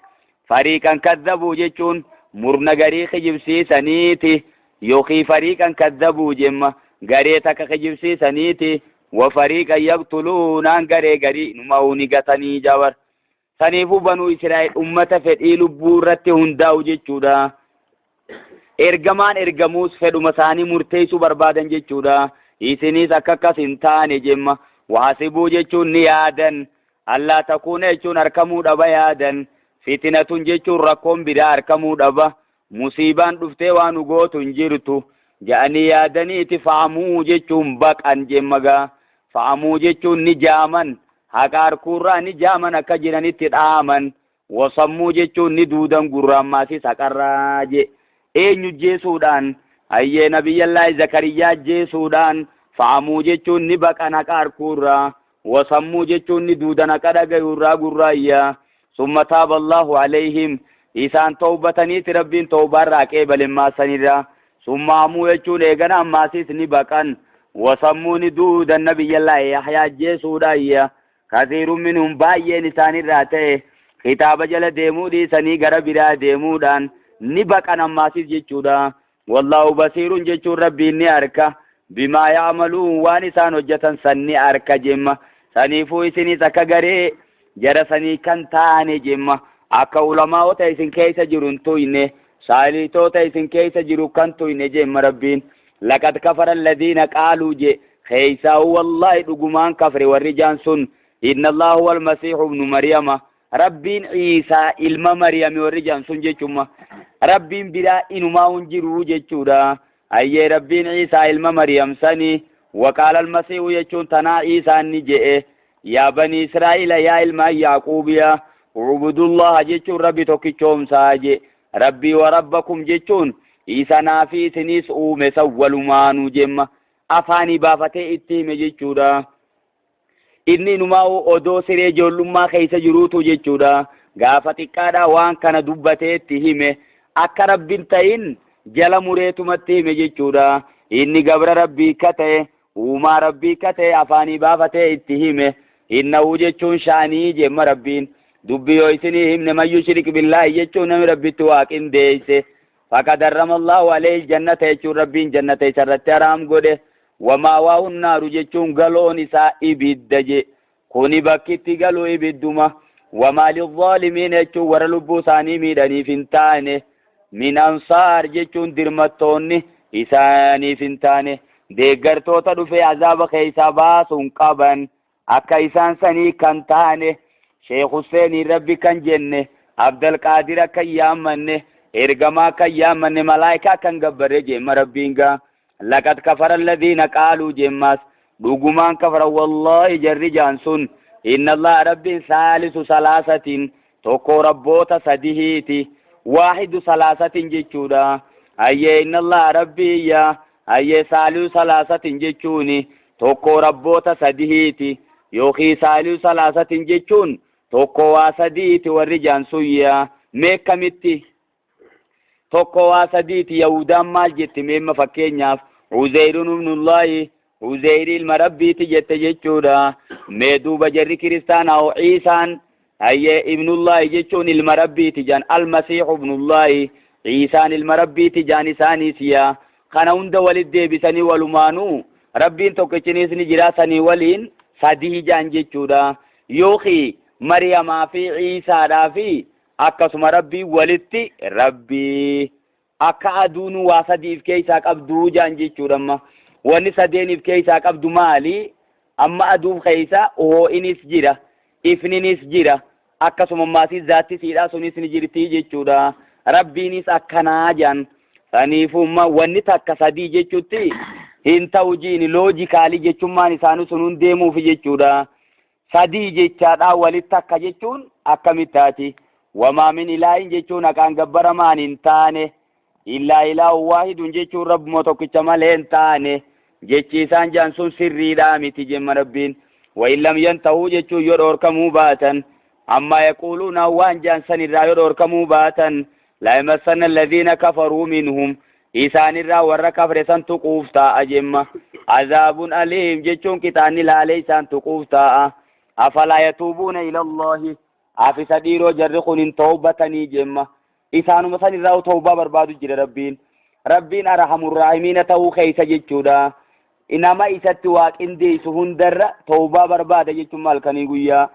fariiqan kazzabuu jechuun murna garii kijibsiisaniiti, yookiin fariiqan kazzabuu jemma garee takka kijibsiisaniiti, wa fariiqan yaqtuluunaan garee garii numa ni gatanii jabar. Saniifuu banuu Israa'el ummata fedhii lubbuu irratti hundaa'u jechuudha. Ergamaan ergamuus fedhuma isaanii murteessuu barbaadan jechuudha. Isinis akka akkas hin taane jemma. Wahasibuu jechuun ni yaadan. Allaa takuuna jechuun harkamuu dhaba yaadan. Fitnatun jechuun rakkoon biraa arkamuu dhaba. Musiibaan dhuftee waa nu gootu hin jirtu ja'anii yaadaniiti fa'amuu jechuun baqan jemma gaa. Fa'amuu jechuun ni jaaman, haqa arkuurraa ni jaaman akka jiranitti dhaaman. Wasammuu jechuun ni duudan gurraan maasis haqarraa je. Eenyu jeesuudhaan? Hayyee Nabiyyallaahi Zakariyyaa jeesuudhaan. Fa'amuu jechuun ni baqan haqa arkuurraa. Wasammuu jechuun ni duudan haqa dhagayuurraa gurraayya. Summa taaba Allaahu alayhim isaan tawbataniiti Rabbiin tawbaarraa qeebale maasanirraa. Summa amuu jechuun eegana ammaasis ni baqan. Wasammuu ni duudan Nabiyyallaahi Yahyaa ajjeesuudhaayya. Kasiirun minhum baay'een isaanirraa ta'e kitaaba jala deemuu dhiisanii gara biraa deemuudhaan ni baqan ammaasis jechuudha. Wallaahu basiirun jechuun Rabbiin ni arka. Bimaa ya'maluun waan isaan hojjatan san ni arka jemma. Saniifuu isinis akka garee jara sanii kan taane jemma. Akka ulamaa'ota isin keessa jiru hin tuyne, saalihtoota isin keessa jiru kan tuyne jemma Rabbiin. Laqad kafara alladhiina qaaluu je keeysaa'u wallaahi dhugumaan kafre warri jaan sun inna Allaaha huwal masiihu ibnu Maryama. Rabbiin Iisaa ilma Mariyami warri jedhan sun jechumma. Rabbiin biraa inumaa hin jiru jechuudha. Hayyee Rabbiin Iisaa ilma Mariyam sani waqaala almasiihu jechuun tanaa Iisaan ni je'e. Yaa banii Israa'iila yaa ilmaan Yaaquubiya ubudullaha jechuun Rabbi tokkichoomsaa je. Rabbii wa rabbakum jechuun isa naa fi isiniis uume san walumaanuu jemma. Afaanii baafatee itti hime jechuudha. Inni inumaa odoo siree ijoollummaa keessa jiruutu jechuudha. Gaafa xiqqaadhaa waan kana dubbatee itti hime. Akka Rabbi hin ta'in jala mureetumatti hime jechuudha. Inni gabra Rabbii akka ta'e, uumaa Rabbii akka ta'e afaanii baafatee itti hime. Innahu jechuun sha'anii jemma Rabbiin. Dubbii yoo isinii himne man yushrik billaahi jechuun namni Rabbitti waa qindeesse. Faqad harrama Allahu alayhi jannata jechuun Rabbiin jannata isarratti haraam godhe. Wamaawaahu naaru jechuun galoon isaa ibidda je. Kuni bakki itti galu ibidduma. Wamaa lizaalimiin jechuun warra lubbuu isaanii miidhaniif hin taane. Min ansaar jechuun dirmattoonni isaaniif hin taane. Deeggartoota dhufee azaaba keessaa baasuun qaban. Akka isaan sanii kan taane Sheekh Husseeniin Rabbi kan jenne, Abdalqaadir akka hin yaammanne, ergamaa akka hin yaammanne, malaayikaa akka hin gabbarre jemma Rabbiin gaa. Laqad kafara alladhiina qaaluu jemmaas dhugumaan kafara wallaahi jarri jaan sun inna Allaha Rabbiin saalisu salaasatiin tokko rabboota sadihiiti waahidu salaasatiin jechuudha. Hayyee inna Allaha Rabbiiyya hayyee saalisu salaasatiin jechuuni tokko rabboota sadihiiti yookiin saalisu salaasatiin jechuun tokko waa sadiiti warri jaan sun mee kamitti tokko waa sadiiti? Yahudaan maal jetti meemma? Fakkeenyaaf Uzeyrun ibnullaahi, Uzeyri ilma Rabbiiti jette jechuudha. Mee duuba jarri kiristaanaa hoo? Iisaan hayyee ibnullaahi jechuun ilma Rabbiiti jaan, almasiihu ibnullaahi, Iisaan ilma Rabbiiti jaan. Isaaniis yaa kana hunda walit deebisanii walumaanuu Rabbiin tokkichiniis ni jira sanii waliin sadii jaan jechuudha. Yookiin Mariyamaa fi Iisaadhaa fi akkasuma Rabbiin walitti Rabbii akka aduun waa sadiif keessaa qabduu jaan jechuudha. Amma wanni sadeeniif keessaa qabdu maali? Amma aduuf keessa hoo'inis jira, ifninis jira, akkasuma maasii zaattisiidhaa sunis ni jirti jechuudha. Rabbiinis akkanaa jaan. Saniifumma wanni takka sadii jechuutti hin ta'u jiini logically jechummaan isaanii sun hun deemuufi jechuudha. Sadii jechaadhaa walitti akka jechuun akkamittaati? Wamaa min ilaahin jechuun haqaan gabbaramaan hin taane illaa ilaahu waahidun jechuun Rabbuma tokkicha malee hin taane. Jechi isaan jaan sun sirriidhaa miti jemma Rabbiin. Wa in lam yantahuu jechuun yoo dhoorkamuu baatan, ammaa yaquuluuna waan jaan san irraa yoo dhoorkamuu baatan, la yamassanna alladhiina kafaruu minhum isaanirraa warra kafre san tuquuf taa'a jemma. Azaabun aliim jechuun qixaanni laalee isaan tuquuf taa'a. Afalaa yatuubuuna ila Allahi afisa dhiiroo jarri kun hin tawbatanii jemma. Isaanuma san irraa tawbaa barbaadu jira Rabbiin. Rabbiin arhamurraahimiina ta'uu keessa jechuudha. Nama isatti waa qindeessu hundarra tawbaa barbaada jechuun malkanii guyyaa.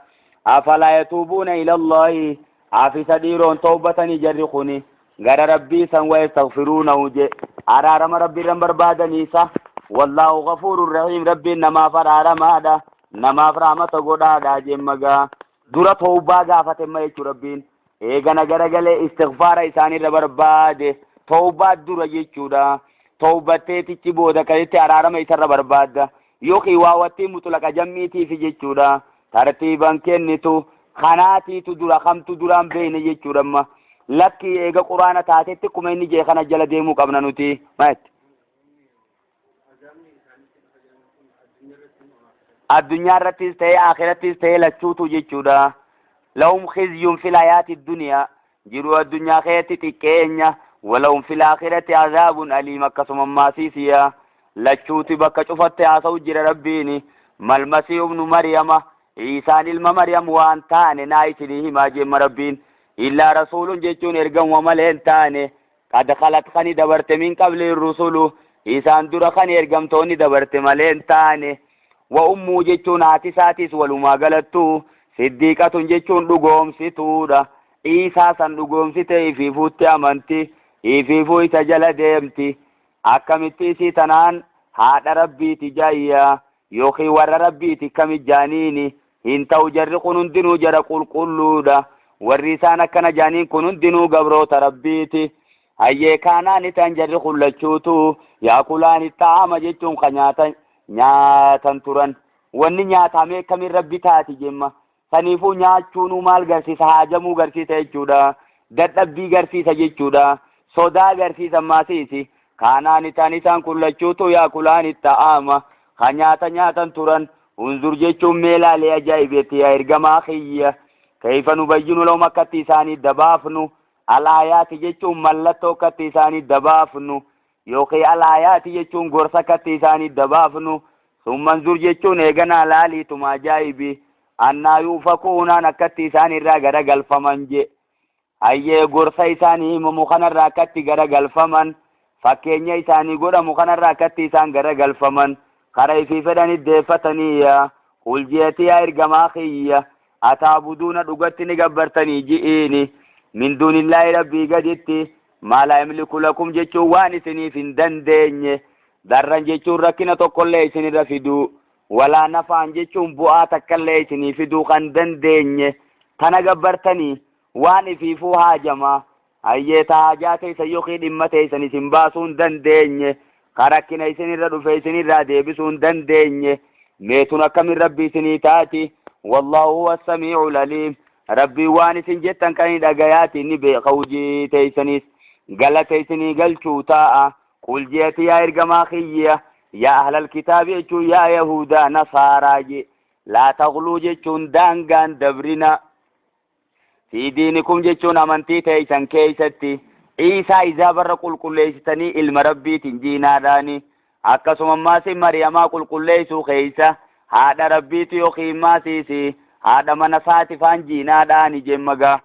Afalaa yatuubuuna ila Allahi afisa dhiiroon tawbatanii jarri kuni gara Rabbii san wa yastaghfiruunahu je araarama Rabbii irran barbaadaniisa. Wallaahu ghafuurun rahiim, Rabbiin namaaf araaramaadha, namaaf rahmata godhaadha jemma gaa. Dura tawbaa gaafatemma jechuu Rabbiin. Eegana garagalee istighfaara isaanirra barbaade, tawbaa dura jechuudha. Tawbatteetichi booda kanitti araarama isarra barbaadda, yookiin waawattii mutlaqa jammiitiifi jechuudha. Tartiiban kennitu kanaatiitu dura, kamtu duraan beeyne jechuudha. Amma lakkii, eega Quraana taatetti akkuma inni jee kana jala deemuu qabna nuti. Maal addunyaa irrattis ta'ee akhirattis ta'ee lachuutu jechuudha. Lahum khizyun fil hayaati duniyaa, jiruu addunyaa keessatti xiqqeenya, walahum fil aakhirati azaabun aliim. Akkasuma maasiisiya lachuuti bakka cufatte haasa'u jira Rabbiini. Malmasiihu ibnu Maryama, Iisaan ilma Maryam waan taane naa isinii himaa jemma Rabbiin. Illaa rasuulun jechuun ergamuma malee hin taane. Qad khalat kani dabarte, min qabli rusulu, isaan dura kan ergamtoonni dabarte malee hin taane. Wa ummuu jechuun haati isaatiis walumaa galattu siddiiqatun jechuun dhugoomsituudha. Iisaa san dhugoomsite, ifiifuutti amanti, ifiifuu isa jala deemti. Akkamitti isii tanaan haadha Rabbiiti jaayya yookiin warra Rabbiiti kami jaaniini? Hin ta'u, jarri kun hundinuu jara qulqulluudha. Warri isaan akkana jaaniin kun hundinuu gabroota Rabbiiti. Hayyee, kaanaani ta'an jarri kun lachuutu yaakulaani xaama jechuun ka nyaata nyaatan turan. Wanni nyaatamee akkamiin Rabbi taati jemma? Saniifuu nyaachuunuu maal garsiisa? Haajamuu garsiisa jechuudha. Dadhabbii garsiisa jechuudha. Sodaa garsiisa maasiisi. Kaanaani ta'an isaan kun lachuutu yaakulaani xaama ka nyaata nyaatan turan. Unzur jechuun mee laalee ajaa'ibeetti yaa ergamaa kiyya. Kayfa nubayyinu lahum, akkatti isaanii dabaafnu, alaayaati jechuun mallattoo akkatti isaanii dabaafnu, yookiin alaayaati jechuun gorsa akkatti isaanii dabaafnu. Summa unzur jechuun eeganaa laaliituma ajaa'ibi, annaa yuufakuunaan akkatti isaan irraa garagalfaman je. Hayyee, gorsa isaanii himamu kanarraa akkatti garagalfaman, fakkeenya isaanii godhamu kanarraa akkatti isaan garagalfaman, kara ifii fedhan iddeeffataniiya. Qul jeeti yaa ergamaa kiyya, ataabuduuna dhugatti ni gabbartanii ji'iini, min duunillaahi Rabbii gaditti, maa laa yamliku lakum jechuun waan isiniif hin dandeenye, darran jechuun rakkina tokkollee isinirra fiduu, walaa nafaan jechuun bu'aa takkallee isinii fiduu kan dandeenye tana gabbartanii? Waan ifiifuu haajama, hayyee, ta haajaa teessan yookiin dhimma teessan isin baasuu hin dandeenye, ka rakkina isinirra dhufe isinirraa deebisuu hin dandeenye, meetun akkamin Rabbi isinii taati? Wallaahu huwa samii'ul aliim. Rabbiin waan isin jettan kan hin dhagayaati, inni beeka. Hujii teessanis galata isinii galchuu taa'a. Qul jeeti yaa ergamaa kiyya, yaa ahlal kitaabi jechuun yaa yahudaa nasaaraa je, laa taqluu jechuun daangaan dabrina, fi diinikum jechuun amantii teeysan keeysatti, Iisaa izaa barra qulqulleeysitanii ilma Rabbiitiin jiinaadhaani. Akkasuma maasi Mariyamaa qulqulleeysuu keeysa haadha Rabbiiti yookiin maasiisi haadha mana saati faan jiinaadhaani jemmagaa.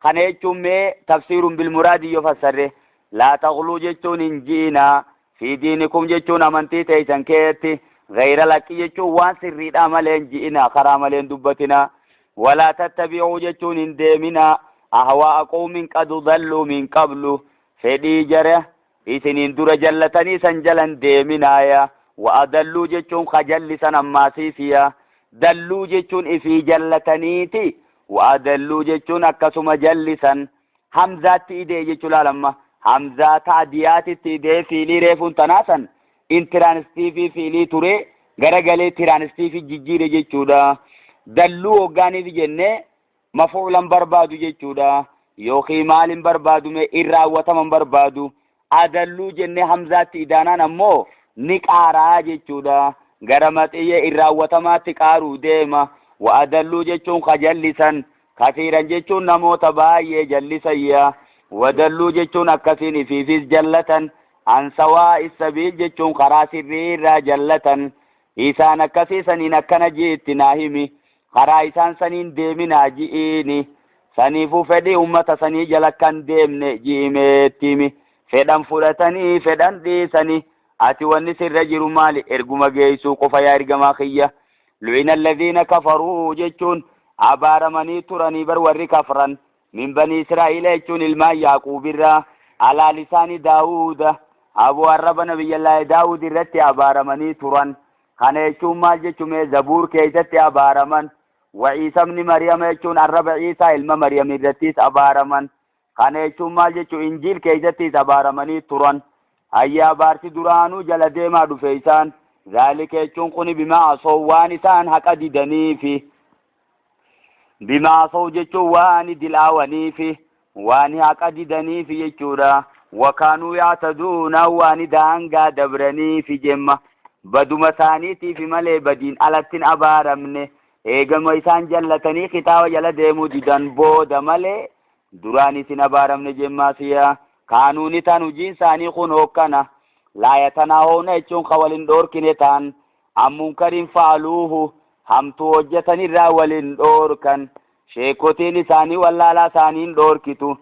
Kana jechuun mee tafsiirun bilmuraadii yoo fassarre, laa taqluu jechuun hin ji'inaa, fi diinikum jechuun amantii teeysan keetti, gayra laqqi jechuun waan sirriidhaa malee hin ji'inaa, karaa malee hin dubbatinaa, walaa tattabi'uu jechuun hin deeminaa, ahwaa'a qawmin qad dalluu min qablu, fedhii jara isiniin dura jallatanii san jalan deeminaaya. Wa adalluu jechuun ka jallisan ammaasiisiya. Dalluu jechuun ifii jallataniiti, wa adalluu jechuun akkasuma jallisan. Hamzaatti idee jechuu laalamma. Hamzaa taadiyaatitti idee fiilii reefuun tanaa san intiraanistiifii fiilii ture garagalee tiraanistiifii jijjiire jechuudha. Dalluu hoggaaniif jennee mafuulan barbaadu jechuudha. Yookiin maalin barbaadu mee? Irraawwataman barbaadu. Adalluu jennee hamzaatti idaanaan ammoo ni qaaraa jechuudha. Gara maxiyyee irraawwatamaatti qaaruu deema. Wa adalluu jechuun ka jallisan, kasiiran jechuun namoota baay'ee jallisayya. Wadalluu jechuun akkasiin ifiifis jallatan, ansawaa issabiil jechuun karaa sirrii irraa jallatan. Isaan akkasii saniin akkana ji'itti naa himi. Karaa isaan saniin deeminaa ji'iini. Saniifuu fedhii ummata sanii jala kan deemne ji'imeetti himi. Fedhan fudhatanii fedhan dhiisanii, ati wanni sirra jiru maali? Erguma geessuu qofa yaa ergamaa kiyya. Lu'ina alladhiina kafaruu jechuun abaaramanii turanii bar warri kafran, min banii Israa'iila jechuun ilmaan Yaaquubirraa, alaa lisaani Daawuda, aboo arraba nabiyyallaahi Daawud irratti abaaramanii turan. Kana jechuun maal jechume? Zabuur keessatti abaaraman. Wa Iisa ibni Maryama jechuun arraba Iisaa ilma Maryam irrattis abaaraman. Kana jechuun maal jechuu? Injiil keessattis abaaramanii turan. Hayya, abaarsi duraanuu jala deemaa dhufe isaan. Zaalika jechuun kuni bimaa asow, waan isaan haqa didaniifi. Bimaa asow jechuun waan dilaawaniifi, waan haqa didaniifi jechuudha. Wakaanuu yaataduuna, waan daangaa dabraniifi jemma. Baduma isaaniitiifi malee badiin alatti hin abaaramne. Eegama isaan jallatanii kitaaba jala deemuu didan booda malee duraan isin abaaramne jemmaa siya. Kaanuu ni ta'an, hojiin isaanii kun hokkana. Laa yatanaahoona jechuun ka walin dhoorkine ta'an. An munkarin fa'aluuhu, hamtuu hojjetanirraa walin dhoorkan. Sheekotiin isaanii wallaalaa isaanii hin dhoorkitu.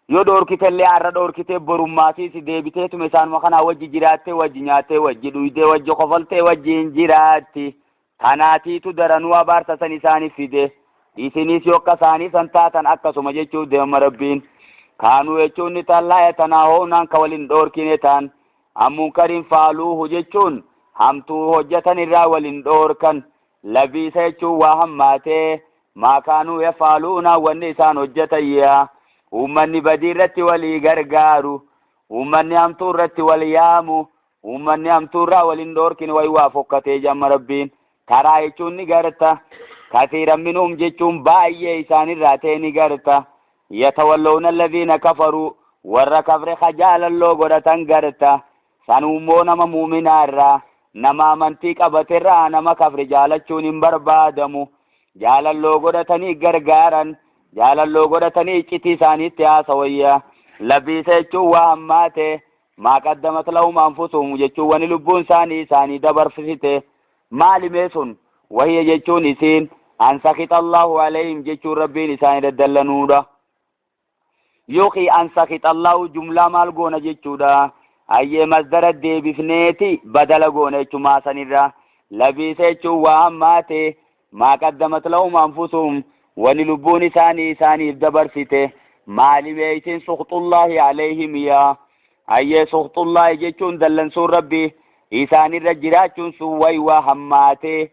Yoo dhoorkitellee har'a dhoorkitee borummaatiis deebiteetuma isaanuma kanaa wajji jiraattee, wajji nyaattee, wajji dhuydee, wajji kofaltee wajjiin jiraatti. Tanaatiitu daranuu abaarsa san isaaniif fide. Isinis yoo akka isaanii san taatan akkasuma jechuuf deemama Rabbiin. Kaanuu jechuun ni ta'an, laa yatanaahoonaan, ka walin dhoorkine ta'an. An munkarin faaluuhu jechuun hamtuu hojjetan irraa walin dhoorkan. Labiisa jechuun waa hammaatee. Maa kaanuu yafaaluuna, wanni isaan hojjetan yaa. Uummanni badii irratti walii gargaaru. Uummanni hamtuu irratti wal yaamu. Uummanni hamtuu irraa walin dhoorkine wayi waa fokkatee jamma Rabbiin. Karaa jechuun ni garta. Kasiiran minhum jechuun baay'ee isaanirraa ta'e ni garta. Yatawallawna alladhiina kafaruu, warra kafre ka jaalalloo godhatan garta. Sanuummoo nama muuminaa irraa, nama amantii qabate irraa nama kafre jaalachuun hin barbaadamu. Jaalalloo godhatanii gargaaran, jaalalloo godhatanii iccitii isaaniitti haasawayya. Labiisa jechuun waa hammaate. Maa qaddamat lahum anfusuhum jechuun wani lubbuun isaanii isaanii dabarfsite. Maali mee sun? Wahiya jechuun isiin an sakita Allahu alayhim jechuun Rabbiin isaanii daddallanuudha. Yookiin an sakita Allahu jumlaa maal goona jechuudha. Hayyee, masdara deebifneeti badala goona jechumaa sanirra. Labiisa jechuun waa hammaate. Maa qaddamat lahum anfusuhum, wani lubbuun isaanii isaaniif dabarsite. Maali mee isin? Sukhxullaahi alayhim yaa. Hayyee, sukhxullaahi jechuun dallansuun Rabbii isaanirra jiraachuun sun way waa hammaate.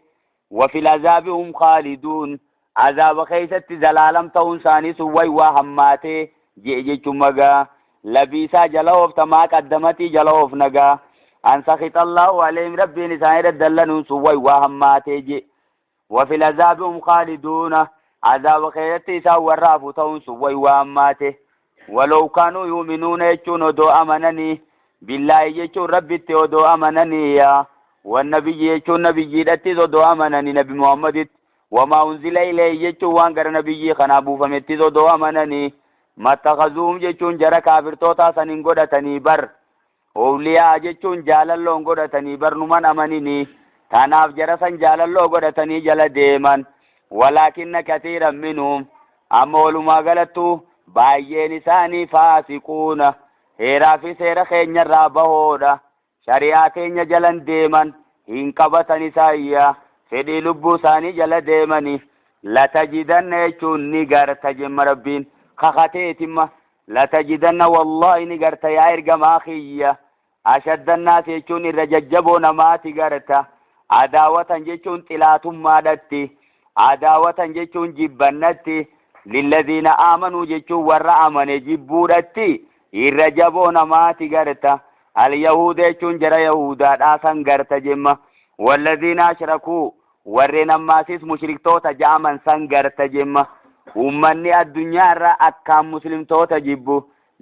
Wafil azaabi hum khaaliduun, azaaba keessatti zalaalam ta'uun isaanii sun way waa hammaate je'e jechuun magaa. Labiisaa jala oofta, maa qaddamatii jala oofnagaa. An sakita Allahu alayhim, Rabbiin isaanirra dallanuun sun way waa hammaate je'e. Wafil azaabi hum khaaliduuna, azaaba keessatti isaan warra hafu ta'uun sun way waa hammaate. Walow kaanuu yu'minuuna jechuun odoo amananii, billaahi jechuun Rabbitti odoo amananii yaa, wannabiyyi jechuun nabiyyiidhattis odoo amananii, nabi Muhammaditti, wamaa unzila ilayhi jechuun waan gara nabiyyii kanaa buufamettis odoo amananii, mattakhazuhum jechuun jara kaafirtootaa san hin godhatanii bar. Owliyaa jechuun jaalalloon godhatanii bar, numan amanini. Tanaaf jara san jaalalloo godhatanii jala deeman. Walaakinna kasiiran minhum, amma walumaa galattu baay'een isaanii faasiquuna, heeraa fi seera keenyarraa bahoodha. Shari'aa teenya jalan deeman, hin qabatan isaayya. Fedhii lubbuu isaanii jala deemani. Latajidanna jechuun ni garta jemma Rabbiin. Kakateetimma. Latajidanna, wallaahi ni garta yaa ergamaa kiyya. Ashaddannaas jechuun irra jajjaboo namaati garta. Adaawatan jechuun xilaatummaadhatti. Adaawatan jechuun jibbannatti. Lilladhiina aamanuu jechuun warra amane jibbuudhatti irra jaboo namaati garta. Alyahuuda jechuun jara yahuudaadhaa san garta jemma. Walladhiina ashrakuu, warreen ammaasis mushriktoota ja'aman san garta jemma. Ummanni addunyaa irra akkaan muslimtoota jibbu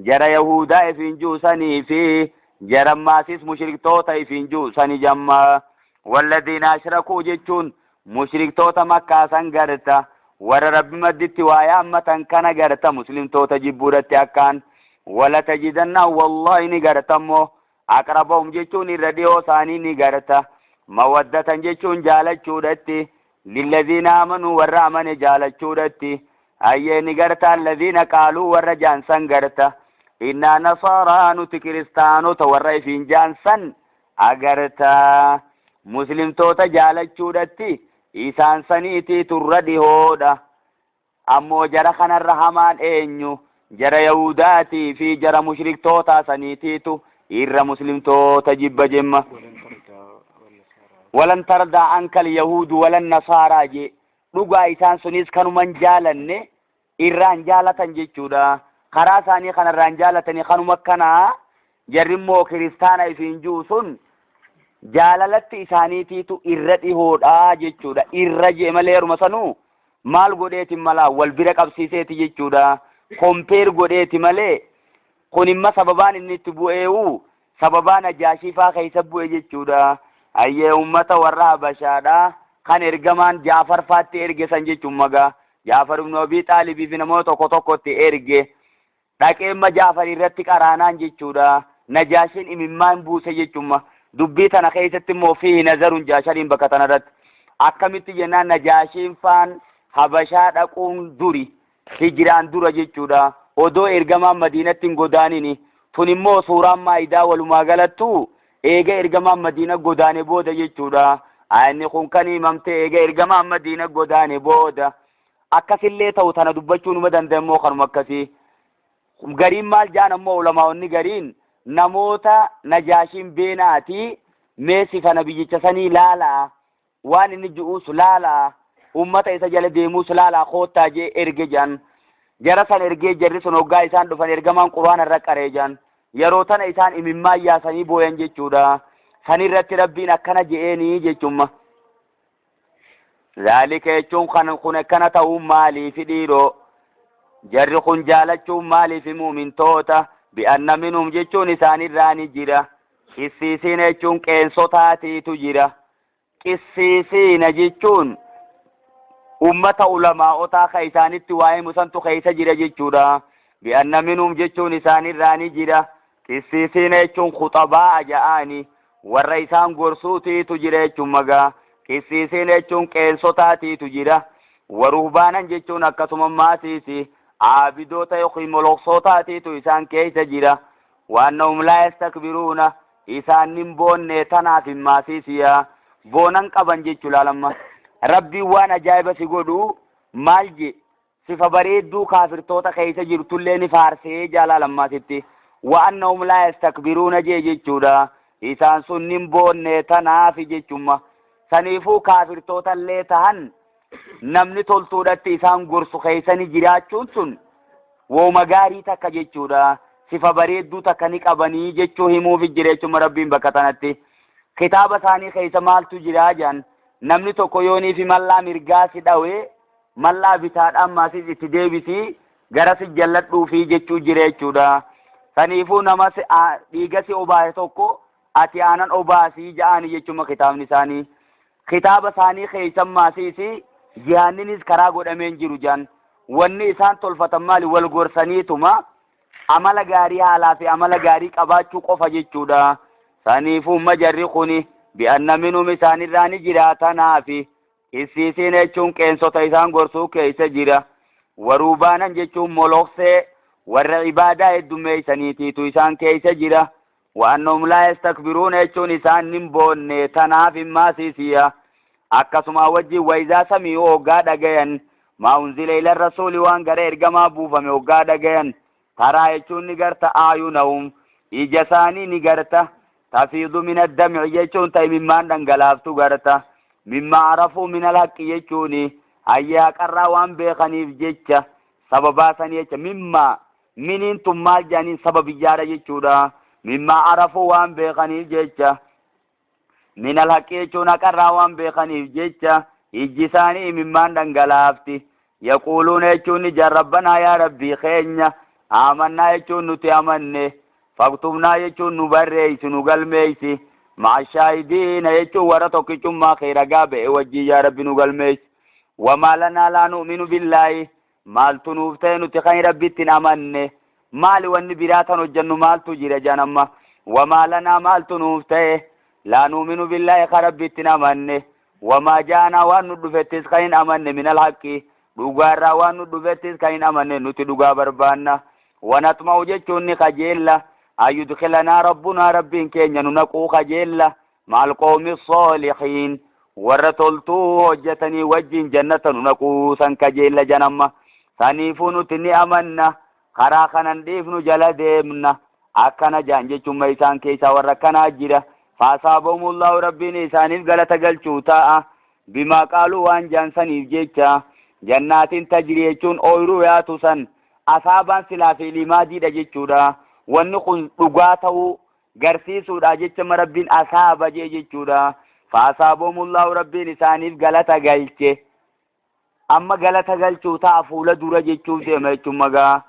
jara yahudaa ifiin ji'u sanii fi jara ammaasis mushriktoota ifiin ji'u sani jamma. Walladhiina ashrakuu jechuun mushriktoota Makkaa san garta. Warra Rabbi madditti waa yaammatan kana garta muslimtoota jibbuudhatti akkaan. Walatajidanna, wallaahi ni gartammoo, aqrabahum jechuun irra dhiyoo isaanii ni garta. Mawaddatan jechuun jaalachuudhatti. Lilladhiina amanuu, warra amane jaalachuudhatti. Hayyee, ni garta alladhiina qaaluu, warra jaansan garta. Innaa nasaaraa, nuti kiristaanota warra ifiin jaansan agarta. Muslimtoota jaalachuudhatti isaan saniitii turra dhihoodha. Ammoo jara kanarra hamaan eenyu? Jara yahudaatii fi jara mushriktootaa saniitiitu irra muslimtoota jibba jemma. Walan tardaa ankal yahudu walan nasaaraa jee. Dhugaa isaan sunis kanuman jaalanne irraan jaalatan jechuudha. Karaa isaanii kanarraan jaalatanii kanuma akkanaa jarri immoo kiristaana ifiin ji'u sun jaalalatti isaaniitiitu irra dhihoodha jechuudha. Irra jee malee yeruma sanuu maal godheeti malaa wal bira qabsiiseeti jechuudha. Kompeer godheeti malee kun imma sababaan inni itti bu'eewu sababaa Najaashii faa keessa bu'e jechuudha. Hayyee ummata warra Habashaadha kan ergamaan Jaafar faatti erge san jechuun magaa Jaafar ibn Abii Xaalibii fi namoota tokko tokkotti erge. Dhaqee imma Jaafar irratti qaraanaan jechuudha. Najaashiin imimmaan buuse jechuun dubbii tana keessatti immoo fiihi nazarun jaashariin bakka tanarratti. Akkamitti jennaan Najaashiin faan Habashaa dhaquun duri hijraan dura jechuudha. Odoo ergamaan Madiinatti hin godaanini. Tun immoo suuraan Maa'idaa walumaa galattu eega ergamaan Madiina godaane booda jechuudha. Aayanni kun kan himamte eega ergamaan Madiina godaane booda. Akkasillee ta'u tana dubbachuu numa danda'a immoo kanuma akkasii. Gariin maal ja'an ammoo ulamaa'onni gariin namoota Najaashiin beenaati mee sifa nabiyyicha sanii laalaa waan inni ji'uus laalaa ummata isa jala deemuus laalaa koottaa jee erge jedhan. Jara san ergee jarri sun hoggaa isaan dhufan ergamaan quraana irra qaree jedhan. Yeroo tana isaan imimmaan yaasanii booyan jechuudha. San irratti Rabbiin akkana je'eenii jechumma. Zaalika jechuun kan kun akkana ta'uun maaliifi dhiiroo? Jarri kun jaalachuun maaliifi muumintoota? Bi'anna minhum jechuun isaanirraa ni jira. Qissiisiina jechuun qeensotaatiitu jira. Qissiisiina jechuun ummata ulamaa'otaa ka isaanitti waa himu santu keessa jira jechuudha. Bi'anna minhum jechuun isaanirraa ni jira. Qissiisiina jechuun khuxabaa'a ja'aani warra isaan gorsuutiitu jira jechuun magaa. Qissiisiina jechuun qeensotaatiitu jira. Waruhbaanan jechuun akkasuma maasiisi aabidoota yookiin moloksootaatiitu isaan keessa jira. Waannahum laa yastakbiruuna isaan nin boonne tanaaf hin maasiisiya. Boonan qaban jechuu laalamma. Rabbiin waan ajaa'iba si godhu maal je sifa bareedduu kaafirtoota keessa jirtullee ni faarsee jaalaa lammaasitti. Wa annahum laa yastakbiruuna jee jechuudha. Isaan sun nin boonne tanaafi jechumma. Saniifuu kaafirtootallee tahan namni toltuudhatti isaan gorsu keessani jiraachuun sun wooma gaarii takka jechuudha. Sifa bareedduu takka ni qabanii jechuu himuufi jira jechuma Rabbiin bakka tanatti. Kitaaba isaanii keessa maaltu jiraa jedhan namni tokko yoonii fi mallaa mirgaa si dhawe mallaa bitaadhaan maasis itti deebisii gara si jalladhuufii jechuu jira jechuudha. Saniifuu nama dhiiga si obaase tokko ati aanan obaasii ja'aani jechuma kitaabni isaanii. Kitaaba isaanii keessan maasiisi jihaanninis karaa godhameen jiru jaan. Wanni isaan tolfatan maali wal gorsaniituma amala gaarii haalaa fi amala gaarii qabaachuu qofa jechuudha. Saniifuu majarri kuni bi'anna minhum isaanirraa ni jiraatanaafi Qissiisiin jechuun qeensota isaan gorsuu keessa jira. Waruubaanan jechuun moloksee warra ibaadaa heddummeessaniitiitu isaan keessa jira. Wa annahum laa yastakbiruuna jechuun isaan nin boonne tanaaf hin maasiisiya. Akkasumaa wajjin wa izaa sami'uu hoggaa dhagayan maa unzila ila rasuuli waan gara ergamaa buufame hoggaa dhagayan taraa jechuun ni garta aayunahum ija isaanii ni garta tafiidu min addam'i jechuun ta imimmaan dhangalaaftu garta mimma arafuu min alhaqqi jechuuni hayyee haqarraa waan beekaniif jecha sababaa sanii jecha mimma miniin tun maal jedhaniin sababiyyaadha jechuudha mimma arafuu waan beekaniif jecha min alhaqqi jechuun haqarraa waan beekaniif jecha ijji isaanii imimmaan dhangalaafti. Yaquuluuna jechuun ni jedhan rabbanaa yaa rabbii keenya aamannaa jechuun nuti amanne faktubnaa jechuun nu barreeysi nu galmeeysi ma'a shaahidiina jechuun warra tokkichummaa kee ragaa ba'e wajjin yaa rabbi nu galmeeysi. Wamaa lanaa laa nu'minu billaahi maaltu nuuf ta'e nuti kan rabbitti hin amanne maali wanni biraa tan hojjannu maaltu jira jedhan amma wamaa lanaa maaltu nuuf ta'e laa nu'minu billaahi kan rabbitti hin amanne wamaa jaanaa waan nu dhufettis kan hin amanne minal haqqi dhugaarraa waan nu dhufettis kan hin amanne nuti dhugaa barbaanna wanatma'u jechuun ni kajeella ayyudkilanaa rabbunaa rabbiin keenya nu naquu kajeella Ma'al qawmi saalihiin warra toltuu hojjetanii wajjin jannata nu naquu san kajeella janamma. Saniifuu nuti ni amanna karaa kanan dhiifnu jala deemna akkana jaan jechuun isaan keessaa warra akkanaa jira. Faasaabahumullahu rabbiin isaaniif galata galchuu ta'a. Bimaa qaaluu waan jaan saniif jecha jannaatiin tajrii jechuun ooyruu yaatu san asaabaan silaa fi limaadiidha jechuudha. Wanni kun dhugaa ta'uu garsiisuudha jecha Rabbiin asaaba jee jechuudha. Faasaabomullaahu Rabbiin isaaniif galata galche. Amma galata galchuu ta'a fuula dura jechuuf deema jechuun magaa.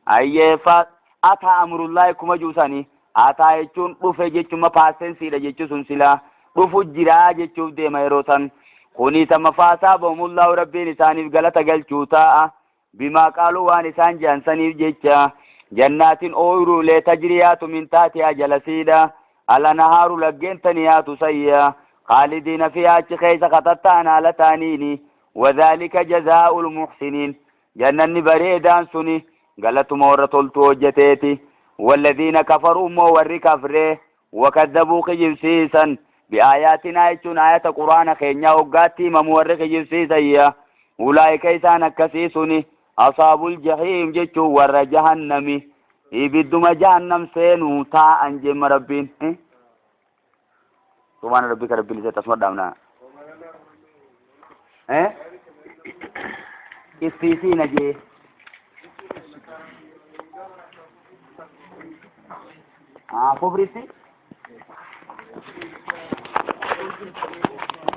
Ayyee fa ataa amrullaahi kuma juusanii ataa jechuun dhufe jechuun paastensiidha jechuun sun silaa dhufu jiraa jechuuf deema yeroo san. Kunis amma faasaabomullaahu Rabbiin isaaniif galata galchuu ta'a. Bimaa qaaluu waan isaan jedhan saniif jecha jannaatiin ooyiruulee tajriyaatu min taatihaa jalasiidha. Alanahaaru laggeen taniyaatu sayya khaalidiina fiihaa achi keessa katatta'an haala ta'aniini. Wadhaalika jazaa'ul muhsiniin jannanni bareedaan suni galatuma warra toltuu hojjeteeti. Walladhiina kafaruu immoo warri kafree wakadzabuu kijibsiisan bi'aayaatinaa jechuun aayata quraana keenyaa hoggaatti himamu warri kijibsiisan ulaa'ika isaan akkasii suni asaabul jahiim jechuun warra jahannami ibidduma jahannam seenuu taa'an jemma Rabbiin. Subhaana rabbika rabbil izzati asuma dhaabna. Istiisiina jee. Kufritti.